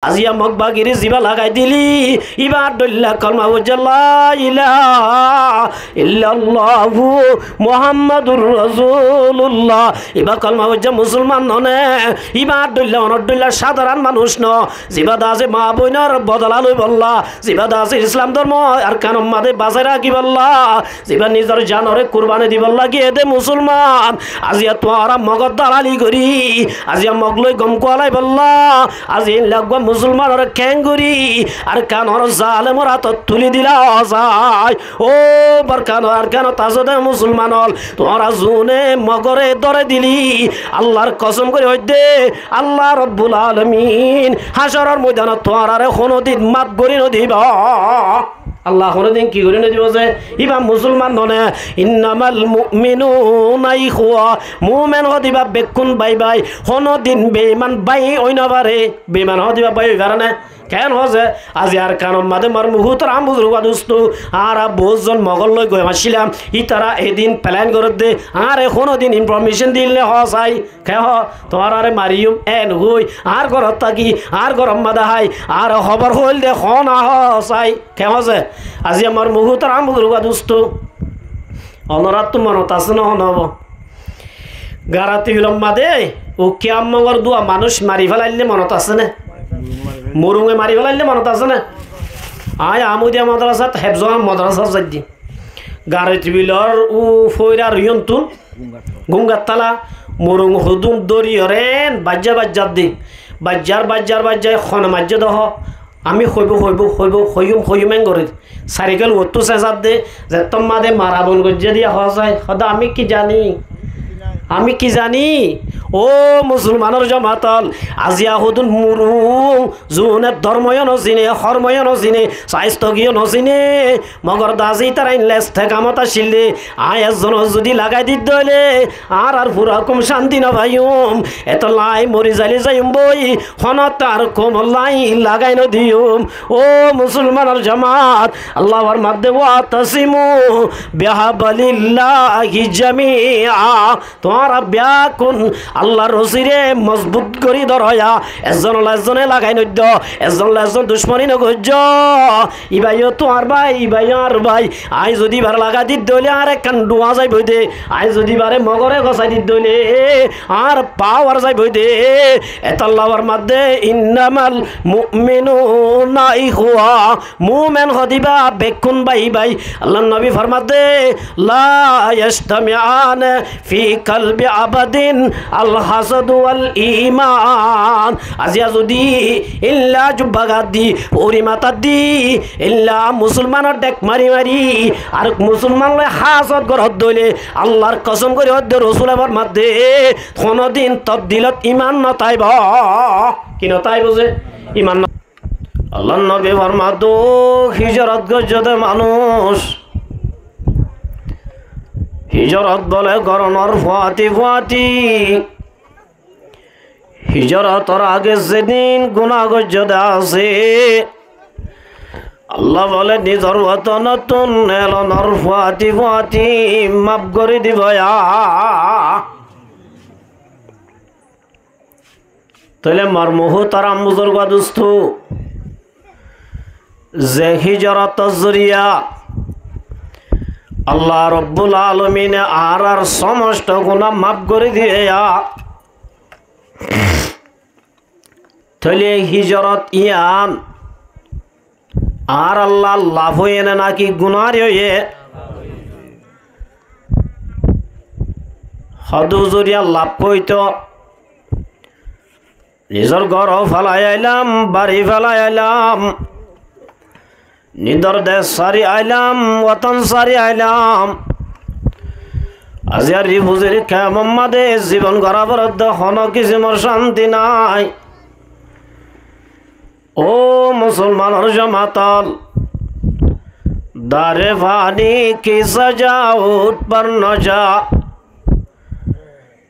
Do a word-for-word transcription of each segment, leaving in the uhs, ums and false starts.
Aijja Mog bagire zibá lagai dili, ibá dhoilla kolma foijje, "La ilaha illallahu Muhammadur Rasulullah." Ibá kolma foijje, musolman no ne. Ibá dhoilla, onor dhoilla sadaron manúc no. Zibá de aijja maa boinor bodola loibolla, zibá de aijja Islam dormo Arkanor maze bazai rakibolla, zibá nizor janore kurbani dibolla giyé de musolman, aijja tuáñra Mogor dalali gori, aijja Mog loi gom kualaibolla, aijja eilla musolmanore kengori Arkanor zalemor átot tuli dila ózai. Ó Arkanor, Arkanot asó de musolman ól, tuáñra zune Mogore dóri dili, Allar kosom gori hoidde, Allah Rabbul Alamin hácoror moidanot tuáñrare honodin maf gori no dibo. Allah honodin ki gori no dibo ze ibá musolman no ne. Innamal mu'minuna ikhwa. Mumin hoó de ibá bekkún bái bái. Honodin beiman bái ói no fare. Beiman hoó de ibá bái ói fare né? Ken hoó ze, aijja Arkanor maze mor muhtaram buzurg wa dustó, añára bout zon Mogor loi gom accílam, ítara edin plan gorér de, añáre honodin information dil né hoó sai. Ke hoó, tuáñrare mariyum en hoi, añár górot táki, añár góror maze hái, añáre hóbor hoil de hoó na hoó sai. Ke hoó ze, aijja mor muhtaram buzurg wa dustó, onoráttu monot asé né hono bo? Gara tibilor maze Ukkí Ammongor dua manúc mari felaile monot asé né? Murunge mari felaile monot asé né? Añí Ahmodiya modrasat, Hefzo Aam modrasat zaiddi. Gara tibilor u foirar iyontun, Gungattala, murung hodún dóri ore baijja baijja de. Baijjar, baijjar, baijjar, hone maijje de hoó. Ami hoibo, hoibo, hoibo, hoiyum, hoiyum en gorir. Saikol uottú sesar de, zettót maze mara bon goijjé de hoó sai. Hoó de, "Ami ki zani? Ami ki zani?" Ó musolmanor jomaat ól, aijja hodún murung, zune dormo yo no sine, hormo yo no sine, saisto ki yo no sine, Mogor de aijja ítara eilla istekamot accíl de, añí ezzonor zodi lagai dit de óile, añárar fura koum cánti no faiyum. Etolla añí mori zaile zaiyum boi, honottu añár koumor lá lagai no diyum. Ó musolmanor jomaat, Allah formar de, "Wa'tasimu bihablillahi jami'a." Tuáñra beggún Allar rosire mozbut gori dóro ya. Ezzonolla ezzone lagai no do, ezzonolla ezzon ducmoni no goijjo. Ibá yó tuáñr bái, ibá yó añár bái. Añí zodi ibáre lagai dit de óile añár ekkán dhuá zaibo de. Añí zodi ibáre Mogore gosai dit de óile añár pawar zaibo de. Etolla formar de, "Innamal mu'minuna ikhwa." Mumin hoó de ibá bekkún bái bái. Allar nobi formar de, "La yajtami'ani fi qalbi abdin al-hasadu wal-iman." Aijja zodi eilla jubba gat di, furi mata di, eilla musolmanor dhek mari mari, ar musolman loi hasad gorór de óile, Allar kosom gori hoó de, Rosule formar de, honodin tor dilot iman no táibo. Ki no táibo ze? Iman no Allar nobi formar de, hijrot goijjé de manúc, hijrot bole goronor fuati fuati, hijrotor age zedin guná goijjé de asé, Allah bole nizor wotonottún elonor fuati fuati maf gori dibo ya. Tóile mor muhtaram buzurg wa dustó, ze hijrotor zoriya Allah Rabbul Alamine añárar somosto guná maf gori diye ya. Tóile hijrot iyan añárar lá laf óiye né náki gunári óiye? Hoó de huzur, iyan laf óito. Nizor gór felai ailam, bari felai ailam, nizor dec sári ailam, woton sári ailam. Aijja rifuzir kemor maze zibon gora foredde, hono kisimor cánti nai. Ó musolmanor jomaat ól, dare faní ki saja, uth par no ja,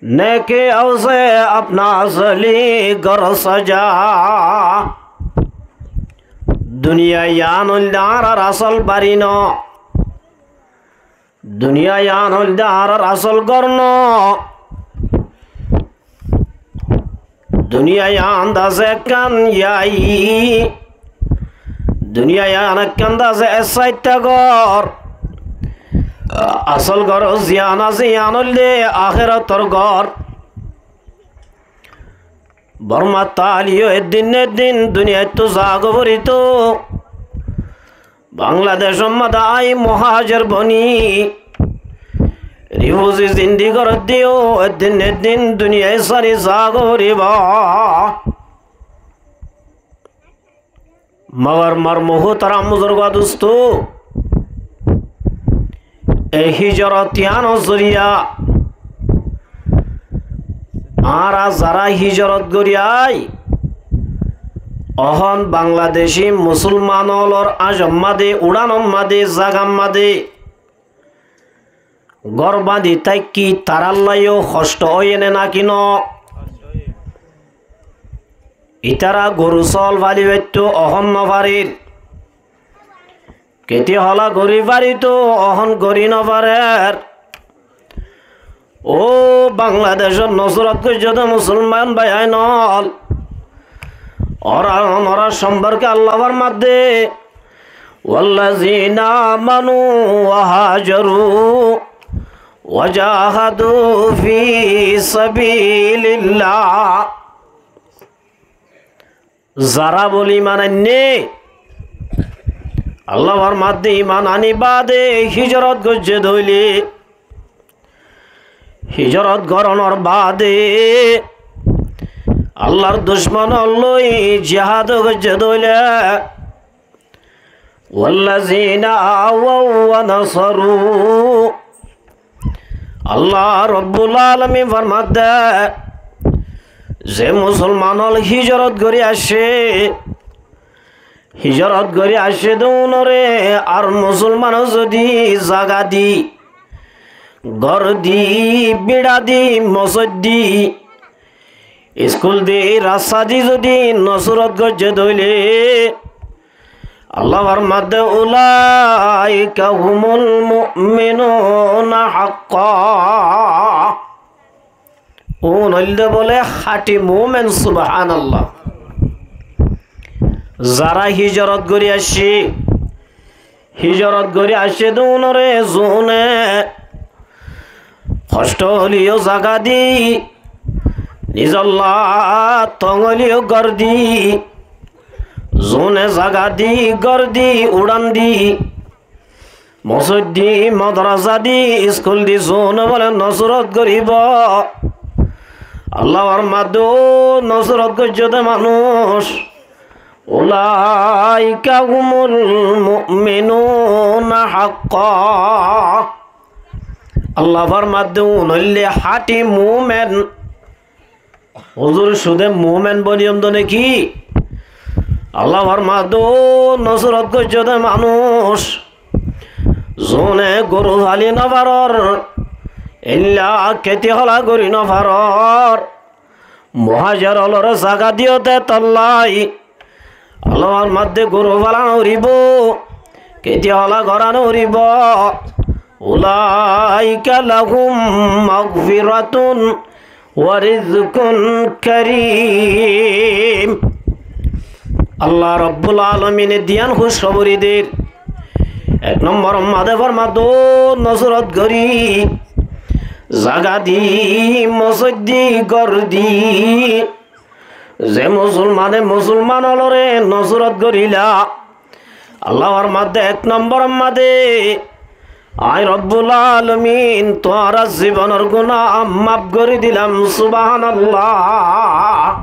neki aur se apna asli ghar saja. Duniya iyan óilde añárar asól bari no. Duniya iyan óilde añárar asól gór no. Duniyai yián dase ekkán yai. Duniyai yián ekkán dase ek saitta gór. Asól gór ziyán asé yián óilde ahérator gór. Bormattú aileyó eddin eddin duniyaittú zagói foribó. Bangladecór máze aái muhájer boni rifuzi zindigi goródde yó eddin eddin duniyai sári zagói foribó. Mogor mor muhútaram buzurgó dustó, e híjorot yiánor zoriya añára zará híjorot gorí aái, ehón Bangladeci musulman ólor áñcor máze, uçánor máze, zagar máze gór bañdí táikki tarálla yó hoctó óiye né náki noó? Ítara goru sóol fali faittó, ehón nofarér. Keti hola gorí faritó, ehón gorí nofarér. Ó Bangladecót nosórot goijjó dé musulman bái ainól, órar, órar somporke Allah formadde, والذين آمنوا وهاجروا وجاهدوا في سبيل الله. Zará bóli iman ainné, Allah formadde iman aní baade híjorot goijjé dé óile, híjorot gorónor baade Allahr ducmon ókkol loi jihad goijjé dé óile, والذين آووا ونصروا. Allah Rabbul Alamin formadde, ze musulman ól híjorot gorí aiccé, híjorot gorí aiccé dé únore ar musulman zodi zaga di, gór di, bíça di, mosóid di, iskul di, rasta di zodi nosórot goijjé dé óile, Allah formadde, أولئك هم المؤمنون حقا. Ún óilde bóle háñti muúmen, subhánallah. Zará híjorot gorí aiccé, híjorot gorí aiccé dé únore zune hoctó óileyó zaga di, nizolla tong óileyó gór di, zune zaga di, gór di, uçán di, mosóid di, modorasa di, iskul di, zune bóle nosórot goríbo, Allah formadde, ó nosórot goijjó dé manúic, أولئك هم المؤمنون حقا. Allah formadde, ún óilde háñti muúmen. Huzur, cúde muúmen bóli yóm dé né ki? Allah formadde, ó nosórot goijjó dé manúic, zune goru fali nofarór, eilla keti hola gorí nofarór, muhájer ólore zaga diyó dé tollai Allah formadde goru fala noforibó, keti hola gorá noforibó. أولئك لهم مغفرة ورزق كريم. Allah Rabbul Alamine diyan húcfori der. Ek nombor mazé formadde, ó nosórot gorí, zaga di, mosóid di, gór di, ze musulmane musulman ólore nosórot goríla, Allah formadde ek nombor mazé, añí Rabbul Alamin tuáñrar zibonor guná maf gorí dilam, subhánallah.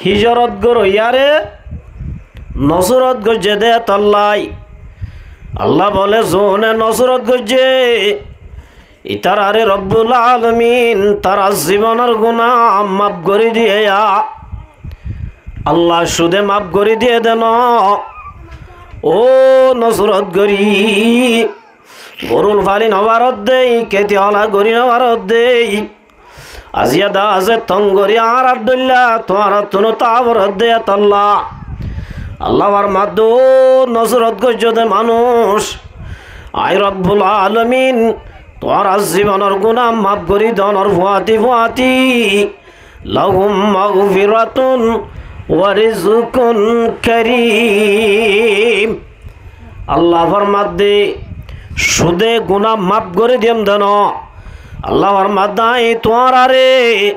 Híjorot goróyare nosórot goijjé dé tollai. Allah bóle, zune nosórot goijjé, ítarare Rabbul Alamin tará zibonor guná maf gorí diyé ya. Allah cúde maf gorí diyé dé noó. Ó nosórot gorí, goru fali nofaródde, keti hola gorí nofaródde, aziya dase tong gorí añárar dóilla tuáñrattún táa foredde yátolla. Allah formadde, ó nosórot goijjó dé manúic, añí Rabbul Alamin tuáñrar zibonor guná maf gorí donor fuáñti fuáñti لهم مغفرة ورزق كريم. Allah formadde, cúde guná maf gorí diyum de no. Allah formadde, añí tuáñrare,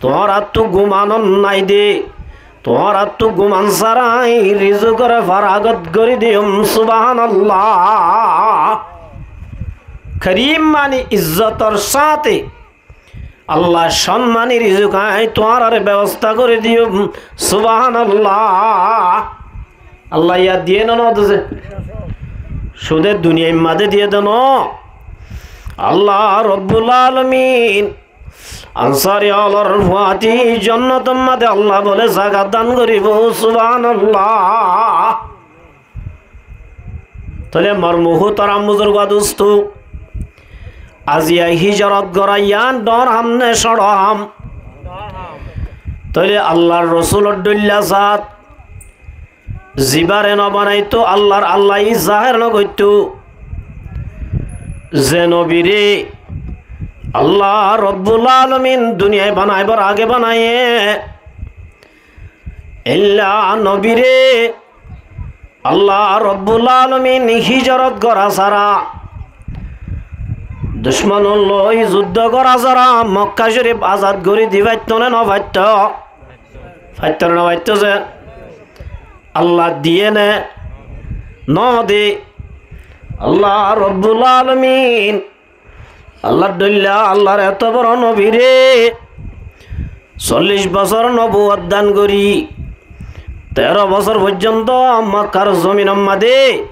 tuáñrattú guman nái de, tuáñrattú guman sára añí rizukore faragot gorí diyum. Subhanallah. Karim mani izzotor sáte Allah cónmani rizuk añí tuáñrare bebosta gorí diyum. Subhanallah. Allah yá diye no, no diye? Cúde duniyair mazé diye de no. Allah Robbul Alamin Ansari ólor fuáñti jonnotor mazé Allah bóle zaga dan goríbo. Subhanallah. Tóile mor muhútaram buzurgú dustó, aziya híjorot gorá yián dhoóñr ham né cóñço ham? Tóile Allar Rosúlor dhóilla saát, zibáre no banaitó Allar Allaye zahér no goittó, ze nobiré Allah Robbul Alamin duniyai banaibór age banaiyé, éilla nobiré Allah Robbul Alamin híjorot gorá sára, ducmon loi zuddó gorá sára Mokká Corif azad gorí di faittó né no faittó? Faittó né no faittó ze? Allah diye né no de? Allah Robbul Alamin Allar dhóilla, Allar eto boro nobiré sollic bosór nobuwot dan gorí, teró bosór foijjonto Mokkar zominor mazé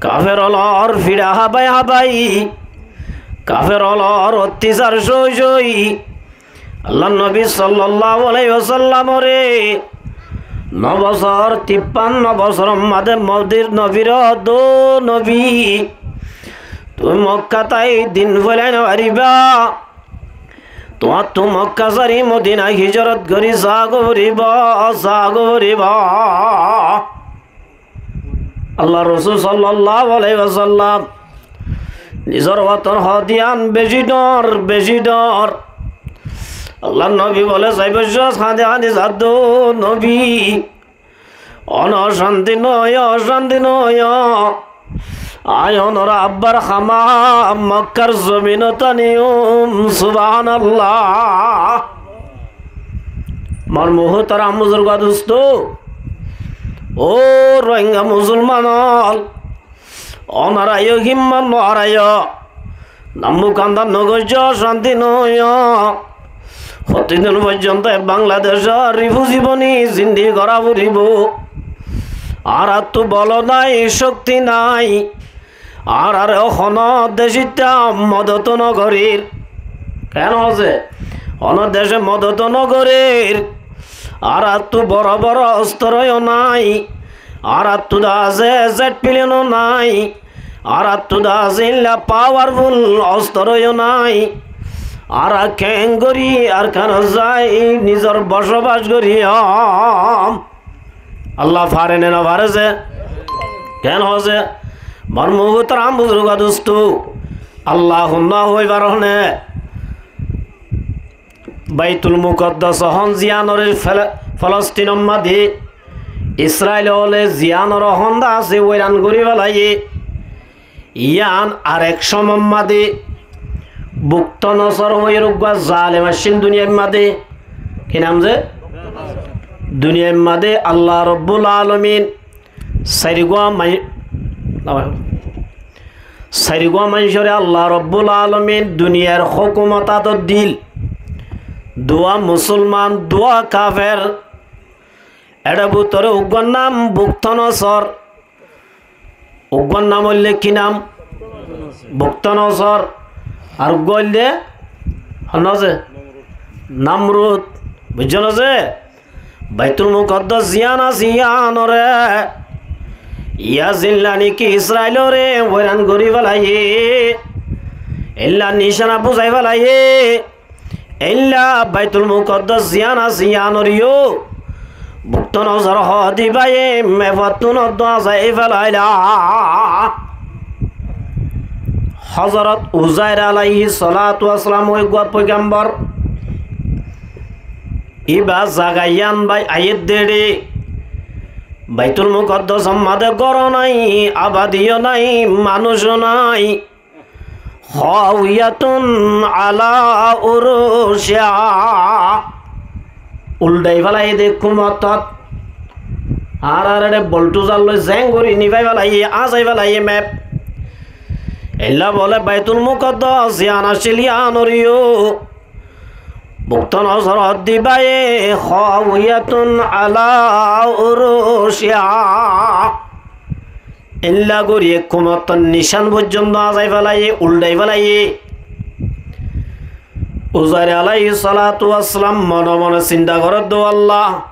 kafer ólor fiça hábai hábai, kafer ólor ottisar sói sói, Allar nobi sollallahu alaihi wasallamoré no bosór, tiffanno bosóror mazé modir nobiré hoó, "Ó nobi, tuñí Mokká tái din foilai no faribá. Tuáñttu Mokká sári Modina híjorot gorí zagói foribó, zagói foribó." Allar Rosúl sollallahu alaihi wasallam nizor woton hoó de yián beci dhoóñr, beci dhoóñr. Allar nobi bóle, saibóccos hañdi hañdi zadde, "Ó nobi, one ocánti no óiyo, ocánti no óiyo. Añí onor abbar háma Mokkar zominot aniyum." Subhanallah. Mor muhútaram buzurgú dustó, ó Rohingya musolman ól, onora yó himmot no háraiyó, nam muk andar no goijjó, ocánti no óiyo. Hotidin foijjonto Bangladecót rifuzi boni zindigi gorá foribó. Añárattú bol nái, cókti nái. Añárare honó decitta modot no gorér. Ken hoó ze? Honó dece modot no gorér. Añárattú boro boro ostoro yó nái. Añárattú de asé jet plane ó nái. Añárattú de asé éilla powerful ostoro yó nái. Añára keéngorí Arkanot zai nizor bocobac goijjum? Allah fare né no fare ze? Ken hoó ze? Mor muhútaram buzurgú dustó, Allah honnúa hoói faro né? Baitul Mukaddas hon ziyanore Fal-, Falostinor mazé Israil óle ziyanore hon de asé weiran gorí felaiyé. Yián arek cómor mazé Bukto Nosor hoiyóre uggúa zalem accíl duniyair mazé. Ki nam ze? Duniyair mazé Allah Robbul Alamin sairgúa mai-, sairgúa maincóre Allah Robbul Alamin duniyair hókumot adot diíl. Duwá musolman, duwá kafer. Éçe bútore uggúar nam Bukto Nosor. Uggúar nam óilde ki nam? Bukto Nosor. Ar uggúa óilde, honnúa ze? Namrud. Buijjó né ze? Baitul Mukaddas ziyán asé yíanoré, yá zilla niki Israiloré weiran gorí felaiyé, éilla nicána buzái felaiyé, éilla Baitul Mukaddas ziyán asé yíanoré yó Bukto Nosor hoóde íbayé mefattún dúazai felailá. Hozorot Uzair alaihissolatu wassalam ói uggúa foigambor. Íba zaga yián bái aiyér dé ré. Baitul Mukaddasor mazé gór ó nái, abadi yó nái, manúic ó nái. Khawiyatun ala urushiha. Uldhai félaiyé dé ekkú mottót. Añárar eçé bolthuzar loi zeng gorí nifai félaiyé, añsai félaiyé mep. Eilla bóle Baitul Mukaddas yián accíl yiánoré yó Buktonozor hoddé báiye, khawiyatun ala urushiha. Éilla gorí ekkú mottór nicán foijjonto añsai félaiyé, uldhai félaiyé. Uzair alaihissalatu wassalam mone mone sinta gorédde, Allah,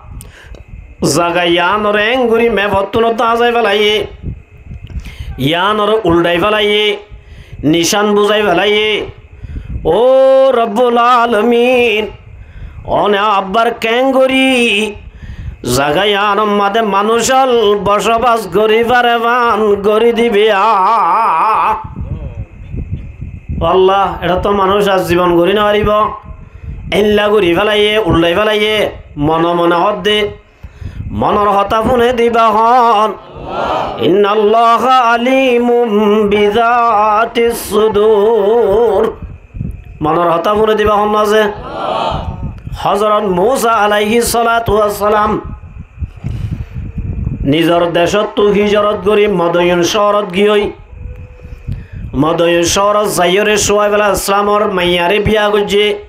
zaga yiánoré éngorí mefottún añsai félaiyé. Yiánoré uldhai félaiyé, nicán buzái félaiyé. Ó Rabbul Alamin, one abbar keéngorí zaga yiánor mazé manúic ól bocóbas gorí fare fán gorí dibe. Allah, eçé tó manúic ar zibon gorí nofaribó. Éilla gorí félaiyé, uldhai félaiyé, mone mone hoddé. Monor hotá fúne diba hon. Innallaha alimun bizatis sudur. Monor hotá fúne diba hon na ze. Hozorot Musa alaihissalatu wassalam nizor decóttu hijorot gorí Modiyun cóorot giyói. Modiyun cóorot zaiyóre Cuaib alaihissalamor maiyaré biya goijjé.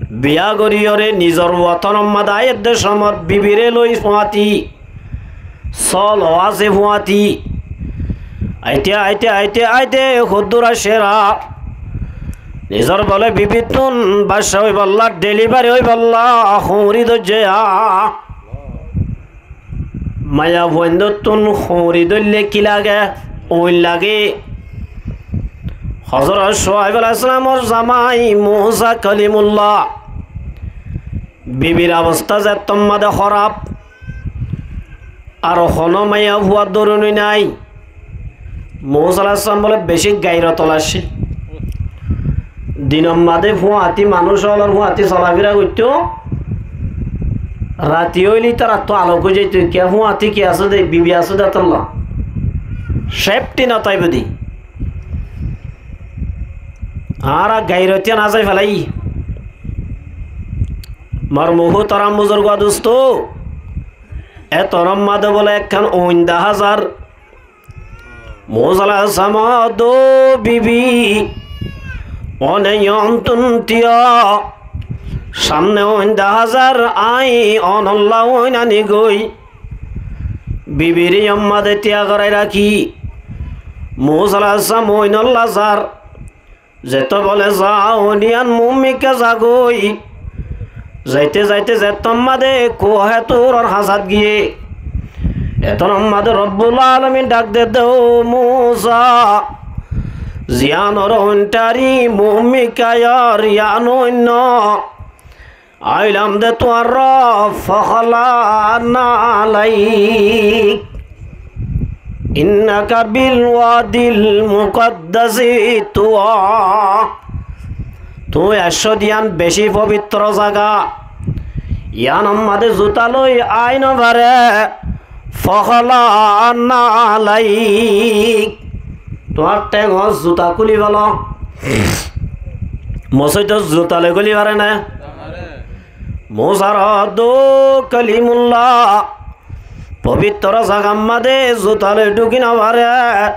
Biya goríyoré nizor wotonor mazé aiyér dé somot bibiré loi fúañti, sóol asé fúañti. Aite, aite, aite, aite hoddúr aiccé ra. Nizor bóle bibittún bacca óibolla, dhelibari óibolla hoñri dóijje. Maiyafuaindóttun hoñri dóille ki lage? Uin lage. Hozorot Cuaib alaihissalamor zamai Musa Kalimullah. Bibir obostá zettómma de hóraf. Ar honó maiyafuar dóronoi nái. Musa alaihissalam bóle beci gairot ól aiccé. Dinor mazé fúañti manúic ólor fúañti solafira goittó. Rati óile ítarattu alok ói zaito. Kiyá fúañti ki asé dé, bibi asé dé tolla. Sefti no táibo dé. Añára gairot yián añsai félaiyí. Mor muhútaram buzurgua dustó. Étonor mazé bóle ekkán uin daházar. Musa alaihissalam hoódde, "Ó bibi, one yóntun tíyo, samne oin daházar, aññí onolla oin anigói." Bibiré yómma de tíya gorái rakí, Musa alaihissalam oinolla zar. Zetó bóle za, oin yián muúmikká zagói. Zaite zaite zettómma de Kuhe Turor hañsat giyé. Étonomma de Robbul Alamin dhak dedde, "Ó Musa, ziyánor oin thári muúmikká yór, yián oin no. Aññí óilam de tuáñr Rob, fakhla'na alaik. Innaka bil wadil muqaddasi tuwa." Tuñí aiccó de yián bicí fobitro zaga. Yiánomma de zuta loi aái no fare. Fakhla'na alaik. Tuáñr théngot zuta kúli felo. Mosóitot zuta loi kúli fare né? Musar hoódde, "Kalimullah, fobitro zagamma de zuta loi dhúki no fare.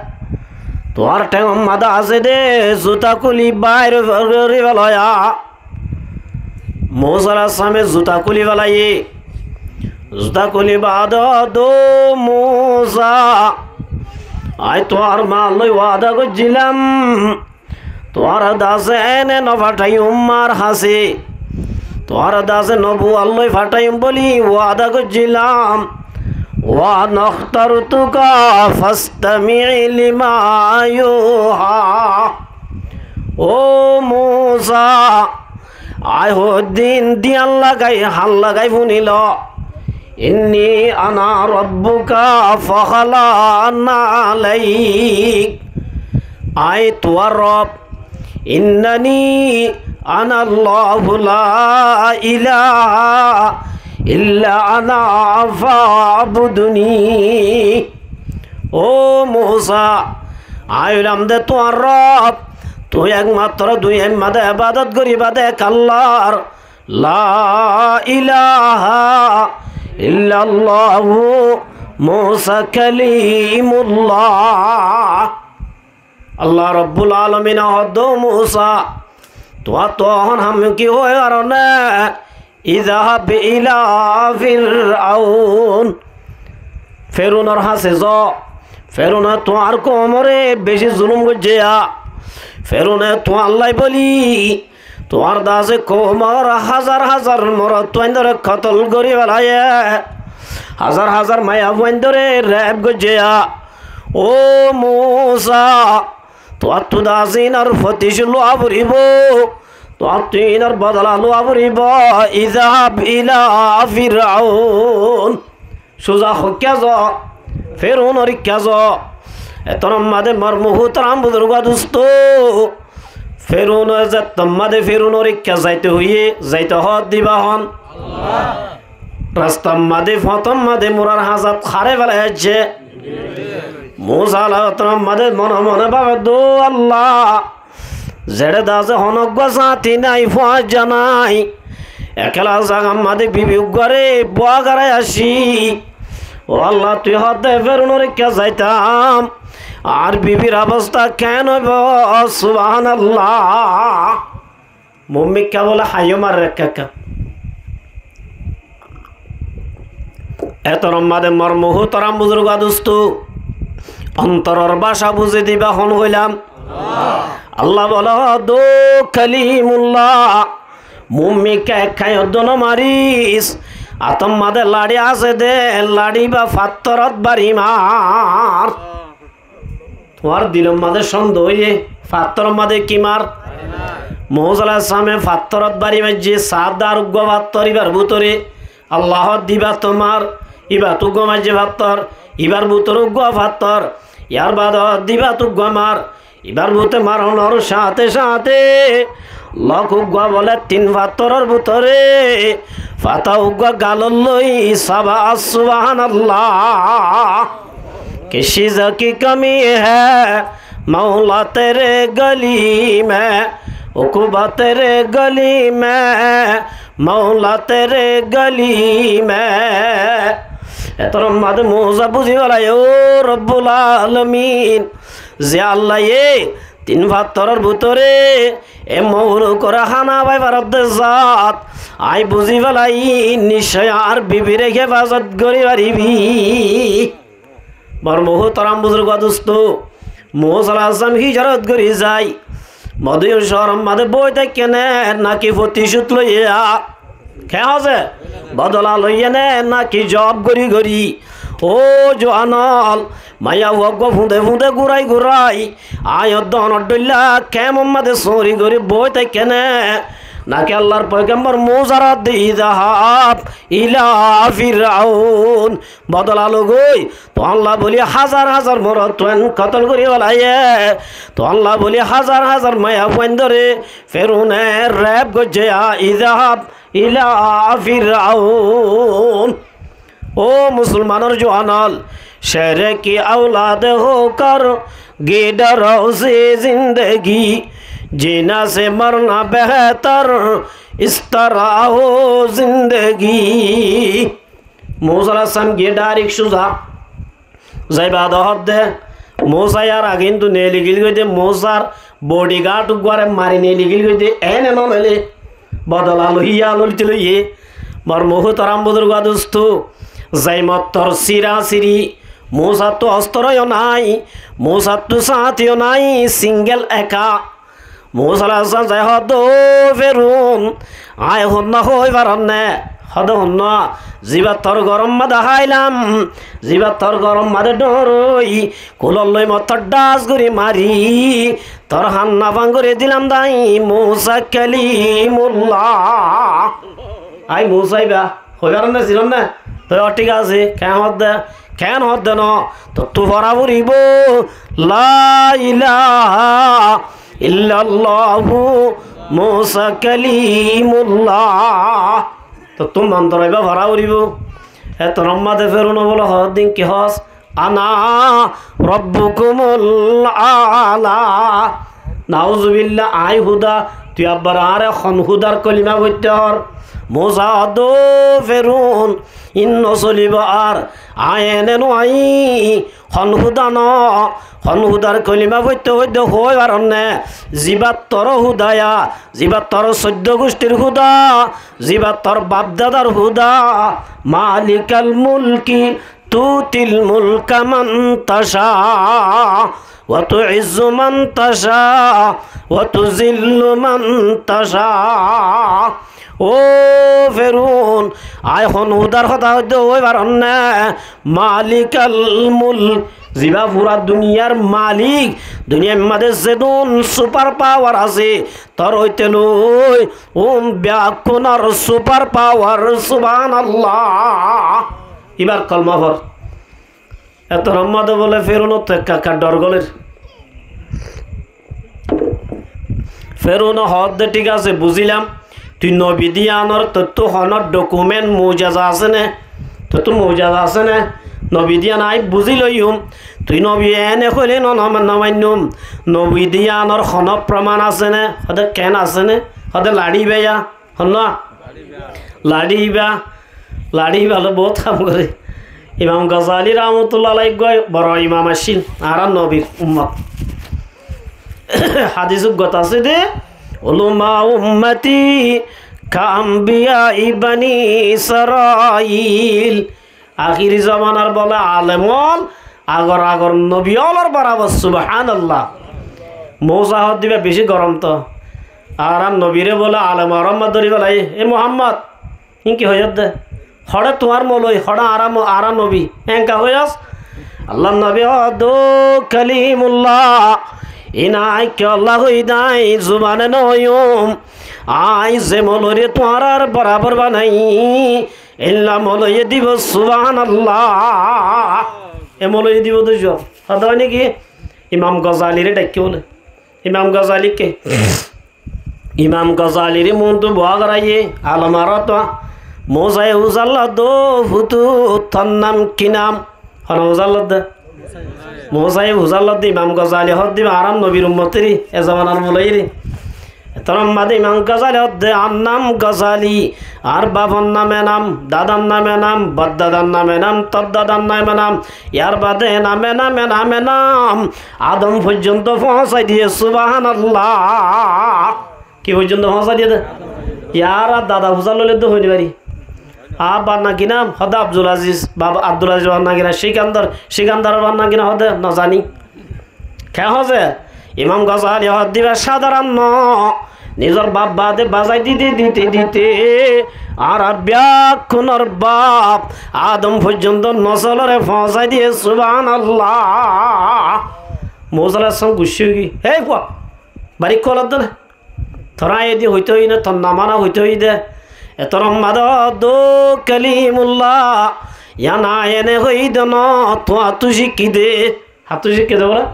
Tuáñr théngommá de asé dé, zuta kúli baáir gorí feloya." Musa alaihissalame zuta kúli felaiyé. Zuta kúli baade hoódde, "Ó Musa, aññí tuáñr maa loi wada goijjílam, tuáñr dase ene no fathaiyum añár hañsé. Tuáñr dase nobuwat loi fathaiyum bóli wada goijjílam. Wa ana ikhtartuka fastami' lima yuha." Ó Musa, aññí hoódde, diyan lagai, han lagai fúnilo. Inni ana rabbuka fakhla'na alaik. Aññí tuáñr Rob. Innani أنا الله لا إله إلا أنا فاعبدني. Ó Musa, aññí óilam de tuáñr Rob, tuñí ekmattro dui aimma de ebadot goríba de ek Allar. لا إله إلا الله موسى كليم الله. Allah Robbul Alamine hoódde, Ó Musa, tuáñttu ehón ham ki hoói faronné? اذهب إلى فرعون. Ferunor hañsé zoó. Ferune tuáñr koumoré bicí zulúm goijjé yá. Ferune tuáñllai bóli tuáñr daze koumor házar házar morotfuaindóre kotol gorí felaiyé, házar házar maiyafuaindóre rep goijjé yá. Ó Musa, tuáñttu daze inor foticud luwa foribóu, tuáñttu inor bodola luwa foribóu. اذهب إلى فرعون. Suza hoikká zoó, Ferunor ikká zoó. Etór mazé mor muhútaram buzurgú dustó, Ferune zettór mazé Ferunor ikká zaito hoiyé, zaito hoódde íba hon? Rastar mazé, foñtór mazé murar hañsat haré felaiyé. Musa aláihissalam mazé mone mone báfedde, Ó Allah, zeçé daze honó uggúa sáñti nái, fuañijja nái, ekéla zagar mazé bibi uggúare búa goráiya aiccé. Ó Allah, tui hoódde Ferunor ikká zaitam, añár bibir obosta keén óibo? Subhánallah. Muúmikká bóle haiyó marer ekká ekká. Etór mazé mor muhútaram buzurgú dustó, ontoror báca buzí de íba hon hoilam? Allah bóle, Ó Kalimullah, muúmikká ekká hoódde no maris, añár át mazé laçí asé dé, laçí íba fattór ot bari mar. Tuáñr dilor mazé cóndo óiye, fattór mazé ki mar? Musa aláihissalame fattór ot bari maijjé, saádde ar uggúa fattór íbar bútore. Allah hoódde íbat mar, íbat uggúa maijjé fattór, íbar bútore uggúa fattór, yárbaade hoódde íbat uggúa mar, íbar bútore maronor cáñte cáñte lok uggúa bóle tin fattóror bútore fata uggúa galot loi sába. Subhánallah. کسی کی کمی ہے مولا تیرے گلی میں، عقبیٰ تیرے گلی میں، مولا تیرے گلی میں۔ Etór mazé Musa buzí félaiye, Ó Robbul Alamin, ze Allaye tin fattóror bútore e moulukore hána bái faredde zat, aññí buzí félaiyi, niccói añár bibire héfazot gorí faribí. Mor muhútaram buzurgú dustó, Musa aláihissalam híjorot gorí zai Modiyón cóorór mazé bói táikke né náki foticud loiyé? Keén hoó ze? Bodola loiyé né náki job gorí gorí? Ó juwan ól, maiyafua uggúa fuñde fuñde gúrai gúrai aññí hoódde onor dhoilla kemor mazé sóori gorí bói táikke né? Náki Allar foigambor Musare hoódde اذهب إلى فرعون. Bodola logói, tuáñlla bóli házar házar morotfuain kotol gorí félaiye, tuáñlla bóli házar házar maiyafuaindóre Ferune rep goijjé. اذهب إلى فرعون. Ó musolmanor juwan ól, شیر کی اولاد ہو کر گیڈر سے زندگی، جینے سے مرنا بہتر اس طرح ہو زندگی. Musa aláihissalam giyé dháirek cúza. Zaibaade hoódde, Musa yar age kintu neeli gil goi de, Musar bodigard uggúare mari neeli gil goi de, ene no neele. Bodola loiyé, lolti loiyé. Mor muhútaram buzurgú dustó, zai mottor sirasiri, Musattu ostoro yó nái, Musattu sáñti yó nái, singel eka. Musa aláihissalam zai hoódde, Ó Ferun, aññí honnúa hoói faronné? Hoódde honnúa, zibá tor góror mazé háilam, zibá tor góror mazé dhoóñroi, kulor loi mottor dhas gorí mari, tor han nafan gorí dilam dé aññí Musa Kalimullah. Aññí Musa íba hoói faronné, sinonné? Toi ó thík asé, keén hoódde, keén hoódde noó, tottú fora foribóu, لا إله إلا الله Musa kalimullah. Tottú mandor óiba fara foribó. Hétoramma de Ferune bóle hoóddin ki hoós? Ana rabbukumul aala. Nauzubillah, aññí húda, tui abbar añáre hon húdar kolima foittór? Musa hoódde, ó Ferun, ín nosolibó ar, aññí ene no aññí hon húda no, hon húdar kolima foittó foittó hoói faronné, zibá toró húda ya, zibá tor soiddó gucthír húda, zibá tor bafdadar húda, malikal mulki, tutil mulka man tasha, wa tuizzu man tasha, wa tuzillu man tasha. Ó Ferun, aññí hon húdar hotá hoiddé hoói faronné, malikal mulk, zibá fura duniyar malik, duniyar mazé zedún super power asé, tor óite loi, um beggúnor super power, subhanallah. Íbar kolma for. Hétoramma de bóle Ferunottu ekka ekka dhor golér. Ferune hoódde, thík asé, buzílam, tui nobi de yíanor tottú honó dokument mujaza asé né? Tottú mujaza asé né? Nobi de yían aññí buzí loiyum. Tui nobi ene hoilé no, no, no mainnum. Nobi de yíanor honó proman asé né? Hoódde keén asé né? Hoódde laçí baiya. Honnúa? Laçí íba, laçí íba loi boóut ham goré. Imam Gozali rahmatullah alaih eggúa boro imam accíl, añárar nobir ummot. Hadis uggwat asé dé, "Ulama ummati ka ambiyai bani Israil." Akíri zomanar bóle alem ól agor agor nobi ólor borabor, subhánallah. Mousa hoódde íba bicí gorom toó. Añárar nobiré bóle alem arómma dóri félaiyé, "É Muhámmad, ín ki hoiyós dé? Hoçé tuáñr moloi, hoçé añára mo-, añára nobi, énka hoiyós?" Allar nobi hoódde, "Ó Kalimullah, ín aññí kiyólla hoiyí dé, aññí zubane no hoiyúm. Aññí ze moloiré tuáñrár borabor banaiyí, éilla moloiye dibou, subhánallah." E moloiye dibou dé juab. Hotá hoói né ki? Imam Gozaliré dhaikké bóle. Imam Gozali ke? Imam Gozaliré muúntu buá goráiye, alem aró tuá. Mousaye húzar lodde, "Ó futu, tor nam ki nam?" Hone húzar lodde? Mousaye húzar lodde, Imam Gozali hoódde, "Añárar nobir ummotíri, e zomanar moloiyíri." Hétoramma de Imam Gozali hoódde, "Añár nam Gozali, añár bafor nam enam, dadar nam enam, boddadar nam enam, tor dadar nam enam, yárbade enam, enam, enam, enam, Adom foijjonto foóñsai diyé, subhánallah." Ki foijjonto foóñsai diyé dé? Yára dada húzar loilé dé hoói no fari. Añár bafor nam ki nam? Hoódde Abdul Aziz. Baba Abdul Aziz, bafor nam ki nam? Sikandar. Sikandar, bafor nam ki nam? Hoódde no zani. Keén hoóse? Imam Gozali hoódde íba sádaron no. Nizor baf baade bazai dite, dite, dite, añára beggúnor baf Adom foijjonto nosoloré foóñsai diyé, subhánallah. Mousa alaihissalam guccá ói giyé, "Héi fua, bari kólar dé né? Torá edi hoitó hoiyí né, tor nam añára hoitó hoiyí dé." Hétoramma de hoódde, "Ó Kalimullah, yían aññí ene hoiyí dé no, tuáñttú cíkki dé." Háñttú cíkki dé bóle?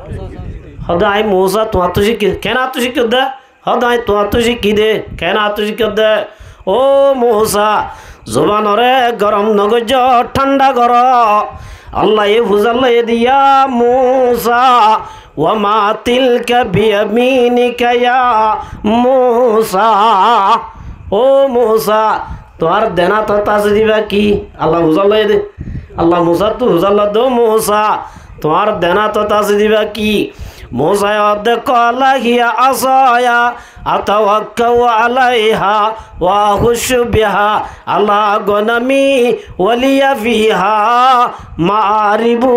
Hoódde, "Aññí Mousa tuáñttú cíkki dé." Keén háñttú cíkki dé? Hoódde, "Aññí tuáñttú cíkki dé." Keén háñttú cíkki dé? Ó Mousa, zubanoré gorom no goijjó, thánda goró. Allaye húzar loiyé dé, "Ya Mousa, wa ma tilka biyaminika ya Mousa." Ó Mousa, tuáñr den átot asé dé íba ki? Allah húzar loiyé dé. Allah Mousáttu húzar lodde, "Ó Mousa, tuáñr den átot asé dé íba ki?" Mousaye hoódde, "Qala hiya asaya atawakkau alaiha wa ahushu biha ala ganami wa liya fiha ma'aribu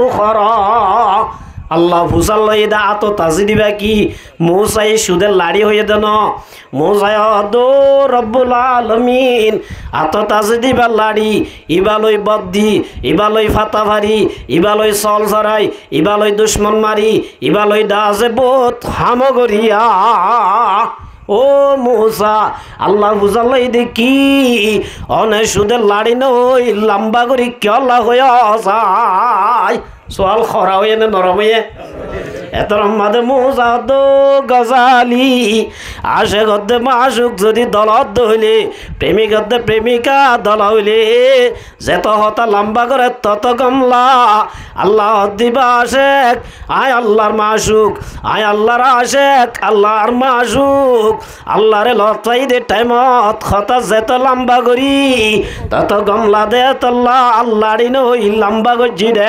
ukhra." Allah húzar loiyé dé átot asé dé íba ki? Mousaye cúde laçí hoiyé dé no. Mousaye hoódde, "Ó Robbul Alamin, átot asé dé íba laçí, íba loi boddi, íba loi fata fari, íba loi sol sorai, íba loi ducmon mari, íba loi daze bout ham goríya." Ó Mousa, Allah húzar loiyé dé ki? One cúde laçí no ói, lamba gorí kiyólla hoiyó sai? Sual hora óiye né norom óiye? Etór mazé Musa hoódde, ó Gozali, acek hoódde macuk zodi dola óile, premik hoódde premika dola óile, zeto hotá lamba goré toto gom lage. Allah hoódde íba acek, añí Allahr macuk, añí Allahr acek, Allahr macuk. Allahré lot faiyí de thaimot hotá zeto lamba gorí, toto gom lage de, etolla Allah laçi no ói lamba goijjí de.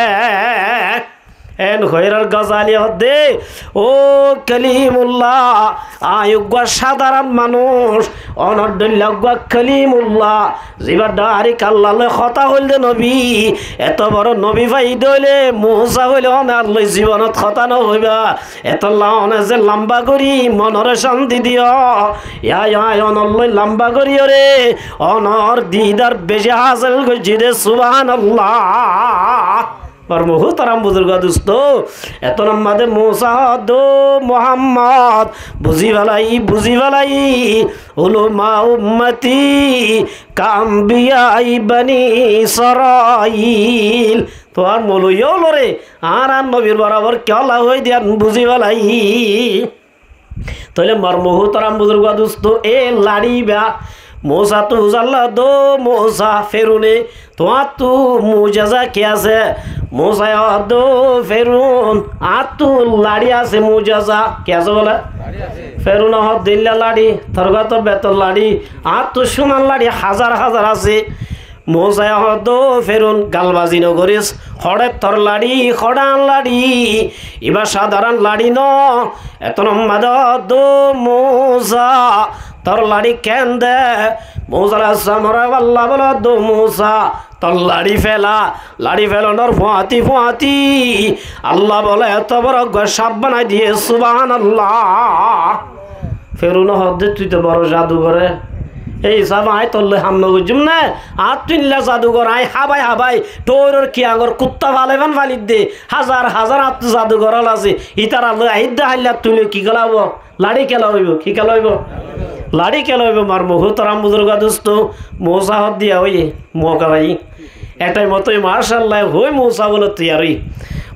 Eén hoiyóre Gozali hoódde, ó Kalimullah, añí uggúa sadaron manúic, onor dóilla uggúa Kalimullah, zibá dairek Allahr lói hotá hoil de nobi, eto boro nobi faiyí de óile, Musa hoilé one ar lói zibonot hotá no hoibá. Etolla one ze lamba gorí monoré cánti diyó, ya, ya, onor lói lamba goríyoré, onor didar beci hásil goijjí de, subhanallah. Mor muhútaram buzurgó dustó, etór mazé Musa hoódde, ó Muhammod, buzí félai, buzí félai, ulama ummati ka anbiya Bani Israil. Tuáñr moulovi ókkolore añárar nobir borabor kiyólla hoói de yían buzí félai. Tóile mor muhútaram buzurgó dustó, e laçi íba Musattú fusár lagedde, ó Musa, Ferune, tuáñttu mujiza ki asé? Musaye hoódde, ó Ferun, añáttu laçi asé, mujiza. Ki asé bole? Ferune hoódde, éilla laçi, torgá to betor laçi, añáttu cúnar laçi házar házar asé. Musaye hoódde, ó Ferun, galbazi no goris, hoçé tor laçi, hoçé añár laçi, ibá sadaron laçi no. Etór mazé hoódde, ó Musa, tor laçi keén de? Musa alaihissalamoré Allah bole, ó Musa, tor laçi féla, laçi félonor fuañti fuañti Allah bole eto boro uggúa saf banai diye, subhanallah. Ferune hoódde, tui to boro zadugor. Ei hísafe añí tollói ham no goijjúm né? Añáttu éilla zadugor añí hábai hábai, ṭoiror kiyangor kuttá fale fán fali de, házar házar añáttu zadugor ókkol asé, ítara lói aiyér de háilla tui lói ki kéla óibo? Laçi kéla óibo, ki kéla óibo? Laçi kéla óibo, mor muhútaram buzurgó dustó, Musa hoódde yá óiye, mouka faiyí. E thaimot ói, macállah, hoói Musa bole toiyar óiye.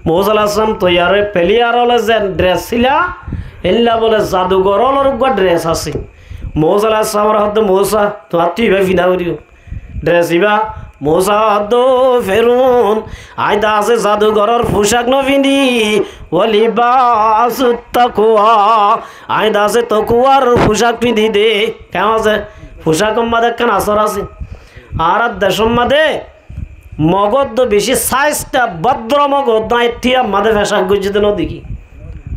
Musa alaihissalam toiyar ói, peliyar ókkole zeén dres sila, éilla bole zadugor ókkolor uggúa dres asé. Musa alaihissalamoré hoódde, Musa, tuáñttu ibá findá foribó. Dres ibá, Musa hoódde, ó Ferun, añí de asé zadugoror fucák no findí, wa libasut taqwa, añí de asé tokuwar fucák findí de. Keén asé? Fucákor mazé ekkán asór asé. Añárar decór mazé Mogóttu bicí sáista bódro Mogóttu aññí tíyar mazé fecáf goijjé dé nodekí.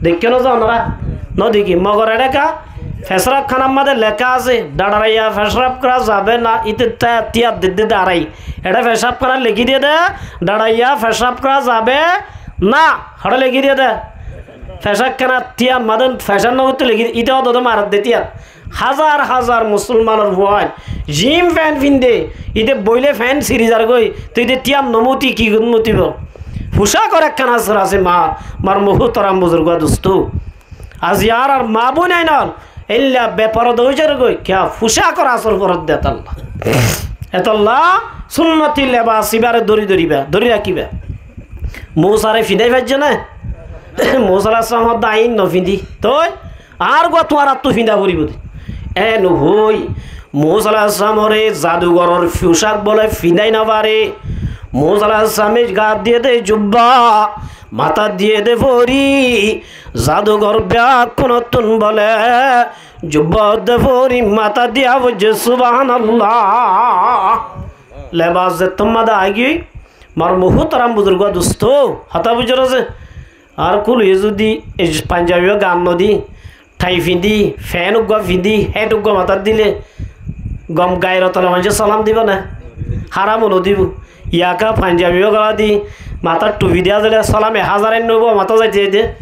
Deikkó né ze onorá? Nodekí. Mogor eçé ká fecáfkánar mazé leká asé, dhaçaraiyá fecáf gorá zabe na, íte tíyar dedde de arai. Eçé fecáfkána lekí diyé dé, dhaçaraiyá fecáf gorá zabe na. Hoçé lekí diyé dé? Fecáfkána tíyar mazé fecáf nogoitté lekí diyé, íte ódode maredde tíyar. Házar házar musolmanor fuain jin fent findé, íte boilé fent siri zargói, toi íte tíyar nomutí ki gún mutibó? Fucákor ekkán asór asé, ma, mar muhútaram buzurgó dustó. Aijja añárar ma boinain ól, éilla beporda ói zargói, kiyá fucákor asór foredde etolla. Etolla sunnoti lebas ibáre dóri dóriba, dóri rakíba. Musare findái faijjó né? Musa alaihissalam hoódde aññí nofindí. Toi? Añár uggúa tuáñrattú findá foribó de. Eén hoói, Musa alaihissalamoré zadugoror fucák bóle findái nofaré. Musa alaihissalame gaat diyé dé jubba, matát diyé dé fori, zadugor bekkúnottún bóle jubba hoódde fori matát diya foijjé, subhánallah. Lebas zettót mazé aigiyói, mar muhútaram buzurgó dustó, hotá buijjó né? Ar kúliyé zudi ei fainjabi uggúa gaat nodi, thain findí, fent uggúa findí, héth uggúa matát dilé, gom gairotwala maincé salam dibó né? Háram nodibó. Yaka fainjabi uggúa gola di, matát thufi diya zailé salam ek házar ain noóibo, matát zaite zaite.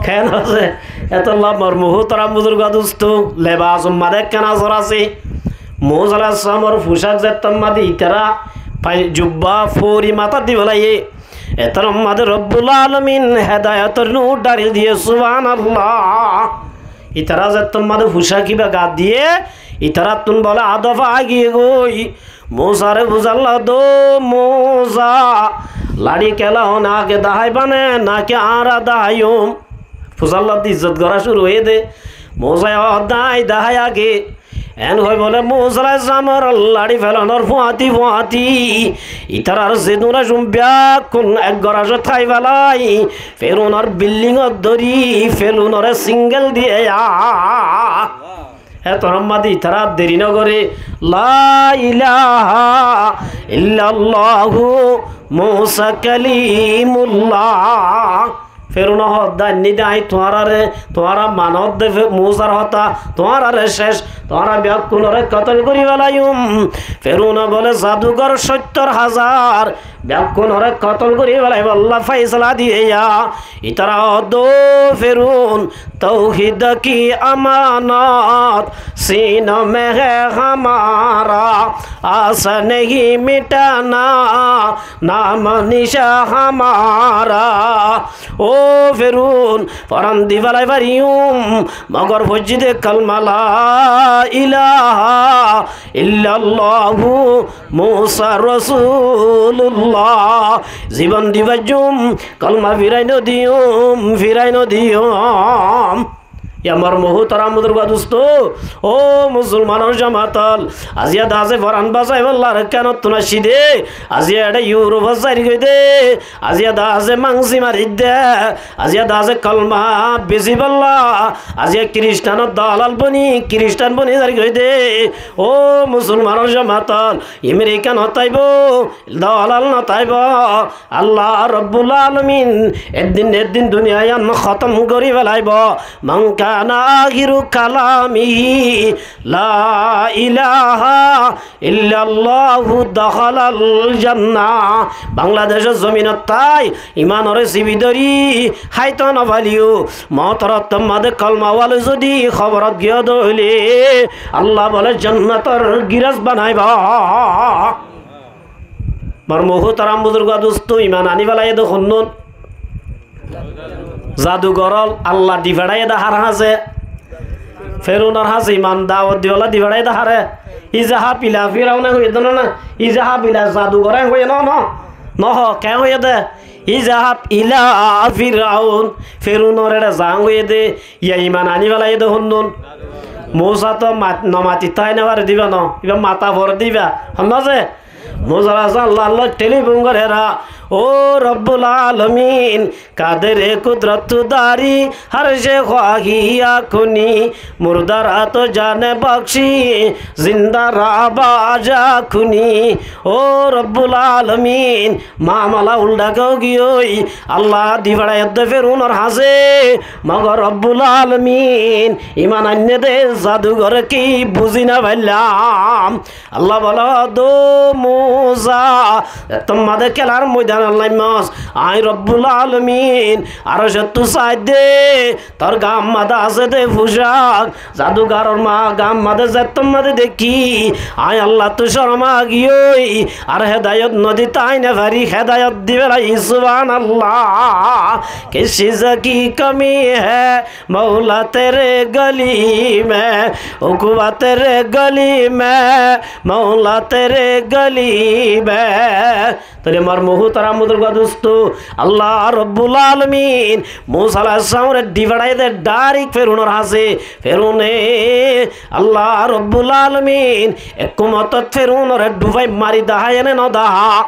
Keén asé? Etolla mar muhútaram buzurgó dustó, lebasor mazé ekkán asór asé. Musa alaihissalamor fucák zettót mazé itará fai-, jubba fori matát dibálla aiyé. Etar mazé Robbul Alamin hedayotor nur dhali diyé, subhánallah. Itará zettót mazé fucák ibá gaat diyé, itarattún bóle adof aigiyé goi. Musare buzár lagedde, Musa, laçí kéla one age daháiba né, náki añára daháiyum? Fusár ladde izzot gorá cúru óiye dé. Musá ye hoódde aññí daháiya ki? Eén hoi bóle Musa alaihissalamor laçi felonor fúañti fúañti itarar zedún asún beggún ek gor asé tái félai, Ferunor bildingot dóri Ferunore singel diyé ya. Hé torár mazé itará deri nogoré, La ilaha illallahu Musa kalimullah. Ferune hoódde ainní dé aññí tuáñráre, tuáñra manódde Fe-, Musar hotá, tuáñráre céc, tuáñra beggúnoré kotol gorí felaiyum. Ferune bóle zadugor sóittor házar, beggúnoré kotol gorí felaibólla faisala diyé ya. Itara hoódde, Ó Ferun, توحید کی امانت سینوں میں ہے ہمارا، آسا نہیں مٹانا نام نشاں ہمارا۔ Ó Ferun, foran di félai fariyum, mogor foijjí dé kalma la ilaha illallahu Musa Rosulullah. Zibon di faijjum, kalma firai nodiyum, firai nodiyum. Yá mor muhútaram buzurgó dustó, ó musulmanor jamaat ól, aijja de asé foran basaibólla Arkanottu aiccí dé, aijja eçé Yurofot zair goi dé, aijja de asé mangsi marir dé, aijja de asé kalma besibólla, aijja Kiristan dolal boni, Kiristan boni zair goi dé, ó musulmanor jamaat ól, Amerika no táibo, dolal no táibo, Allah Rabbul Alamin eddin eddin duniya yián hótom gorí félaibo. من كان آخر كلامه لا إله إلا الله دخل الجنة. Bangladecór zominot tái imanoré sibi dóri háito no faileyó, moótor ottór mazé kalma wala zodi hóborot giyé dé óile, Allah bóle jonnotor giras banaibo. Mor muhútaram buzurgó dustó, iman aní félaiye dé honnún? Zadugor ól Allah di feçáiye dé hár hañsé? Ferunor hañsé iman dawot dibolla di feçáiye dé háré? Izhab ila Firauna hoiyé dé no, no? Izhab ila zadugor hoiyé no, no? No hoó, keén hoiyé dé? Izhab ila Firaun. Ferunor eçé zaán hoiyé dé, yá iman aní félaiye dé honnún? Musa to mat-, no mati tái no fare dé íba no, íba mata fore dé íba. Honnúa ze? Musa alaihissalam Allar lói telifon gorer, Ó Rabbul Alamin, قدر قدرت تو داری، ہر چه خواهی کنی، مردہ را تو جان بخشی، زندہ را باجا کنی۔ Ó Rabbul Alamin, mamala uldha giyói, Allah di feçáiye dé Ferunor hañsé, mogor Rabbul Alamin, iman ainné dé zadugoré ki buzí no faillám? Allah bóle dé, Ó Musa, zettót mazé kélar moidanot naimmós, aññí Rabbul Alamin arócottú sai dé, tor gaat mazé asé dé fucák, zadugoror ma-, gaat mazé zettót mazé dekí, aññí Allattú corom a giyói, ar hedayot no di tái no fari, hedayot di félaiyi, Subhánallah. کس چیز کی کمی ہے مولا تیرے گلی میں، عقبیٰ تیرے گلی میں، مولا تیرے گلی میں۔ Tóile mor muhútaram buzurgó dustó, Allah Rabbul Alamin Musa alaihissalamoré di feçáiye dé dháirek Ferunor hañsé. Ferune, Allah Rabbul Alamin ekkumotot Ferunoré dhufái mari dahá né no dahá?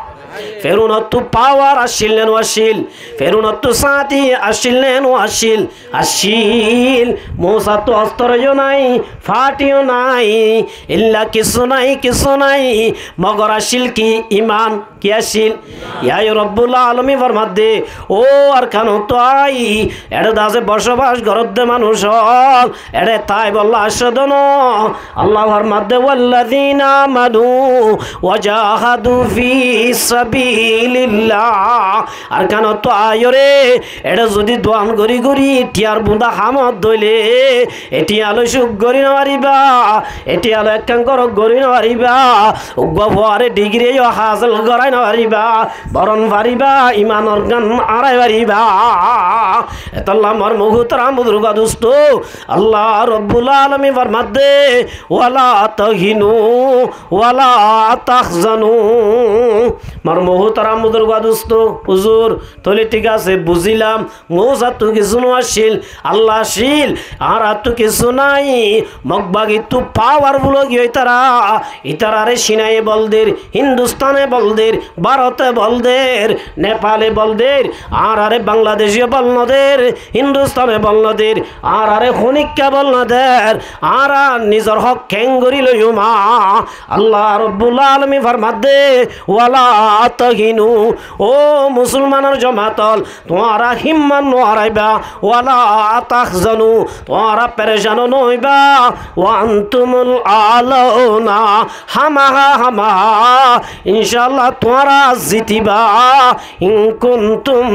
Ferunottú pawar accíl né no accíl? Ferunottú sáñti accíl né no accíl? Accíl. Musattú ostoro yó nái, fáthi yó nái, illa kissú nái, kissú nái, mogor accíl ki? Iman. Ki accíl? Yá Rabbul Alamin formadde, ó Arkanottú aái, eçé de asé bocobac goródde manúic ól, eçé táibolla aiccó dé no. Allah formadde, والذين آمنوا وجاهدوا في سبيل الله. Arkanottú aiyóre, eçé zodi duan gorí gorí thiyar bunda hamot dóile, e thiya loi cúk gorí no faribá, e thiya loi ekkán gór gorí no faribá, uggúa fuaré dhigiri yó hásil gorái faribá, boron faribá, imanor gan arai faribá. Etolla mor muhtaram buzurgo dusto, Allah Rabbul Alamin formadde, "Wala tahinu, wala tahzanu." Mor muhtaram buzurgo dusto, huzur, tóile thík asé, buzílam, Musáttu kissú no accíl, Allah accíl, añáráttu kissú nái. Mog bagittú powerful ói giyói tará, ítararé Cínaye bol der, Hindustane bol der, Bárote bol der, Nepale bol der, añáraré Bangladecíye bol no der, Hindustane bol no der, añáraré honikká bol no der, añára nizor hók keéngorí loiyum. Allah Rabbul Alamin formadde, "Wala tahinu", ó musolmanor jomaat ól, tuáñra himmat no áraibá, "wala tahzanu", tuáñra perecán no óiba, "wa antumul a'launa", hámaha, hámaha, incállah tuáñra zitibá, "in kuntum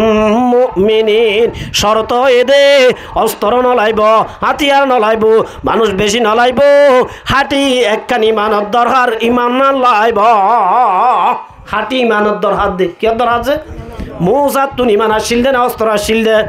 mu'minin", córot óiye dé, ostoro no laibo, hátiyar no laibo, manúic beci no laibo, háñti ekkán imanor dorhar, iman no laibo. Háñti imanor dorhar de. Kiyór dorhar de? Musáttu iman accíl dé na ostoro accíl dé?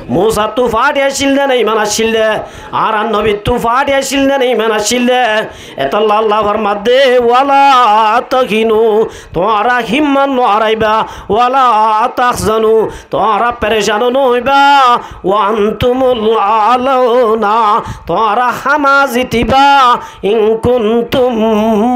Musáttu faáñti accíl dé na iman accíl dé? Añárar nobittú faáñti accíl dé na iman accíl dé? Etolla Allah formadde, "Wala tahinu", tuáñra himmat no áraibá, "wala tahzanu", tuáñra perecán no óiba, "wa antumul a'launa", tuáñra hámaha zitibá, "in kuntum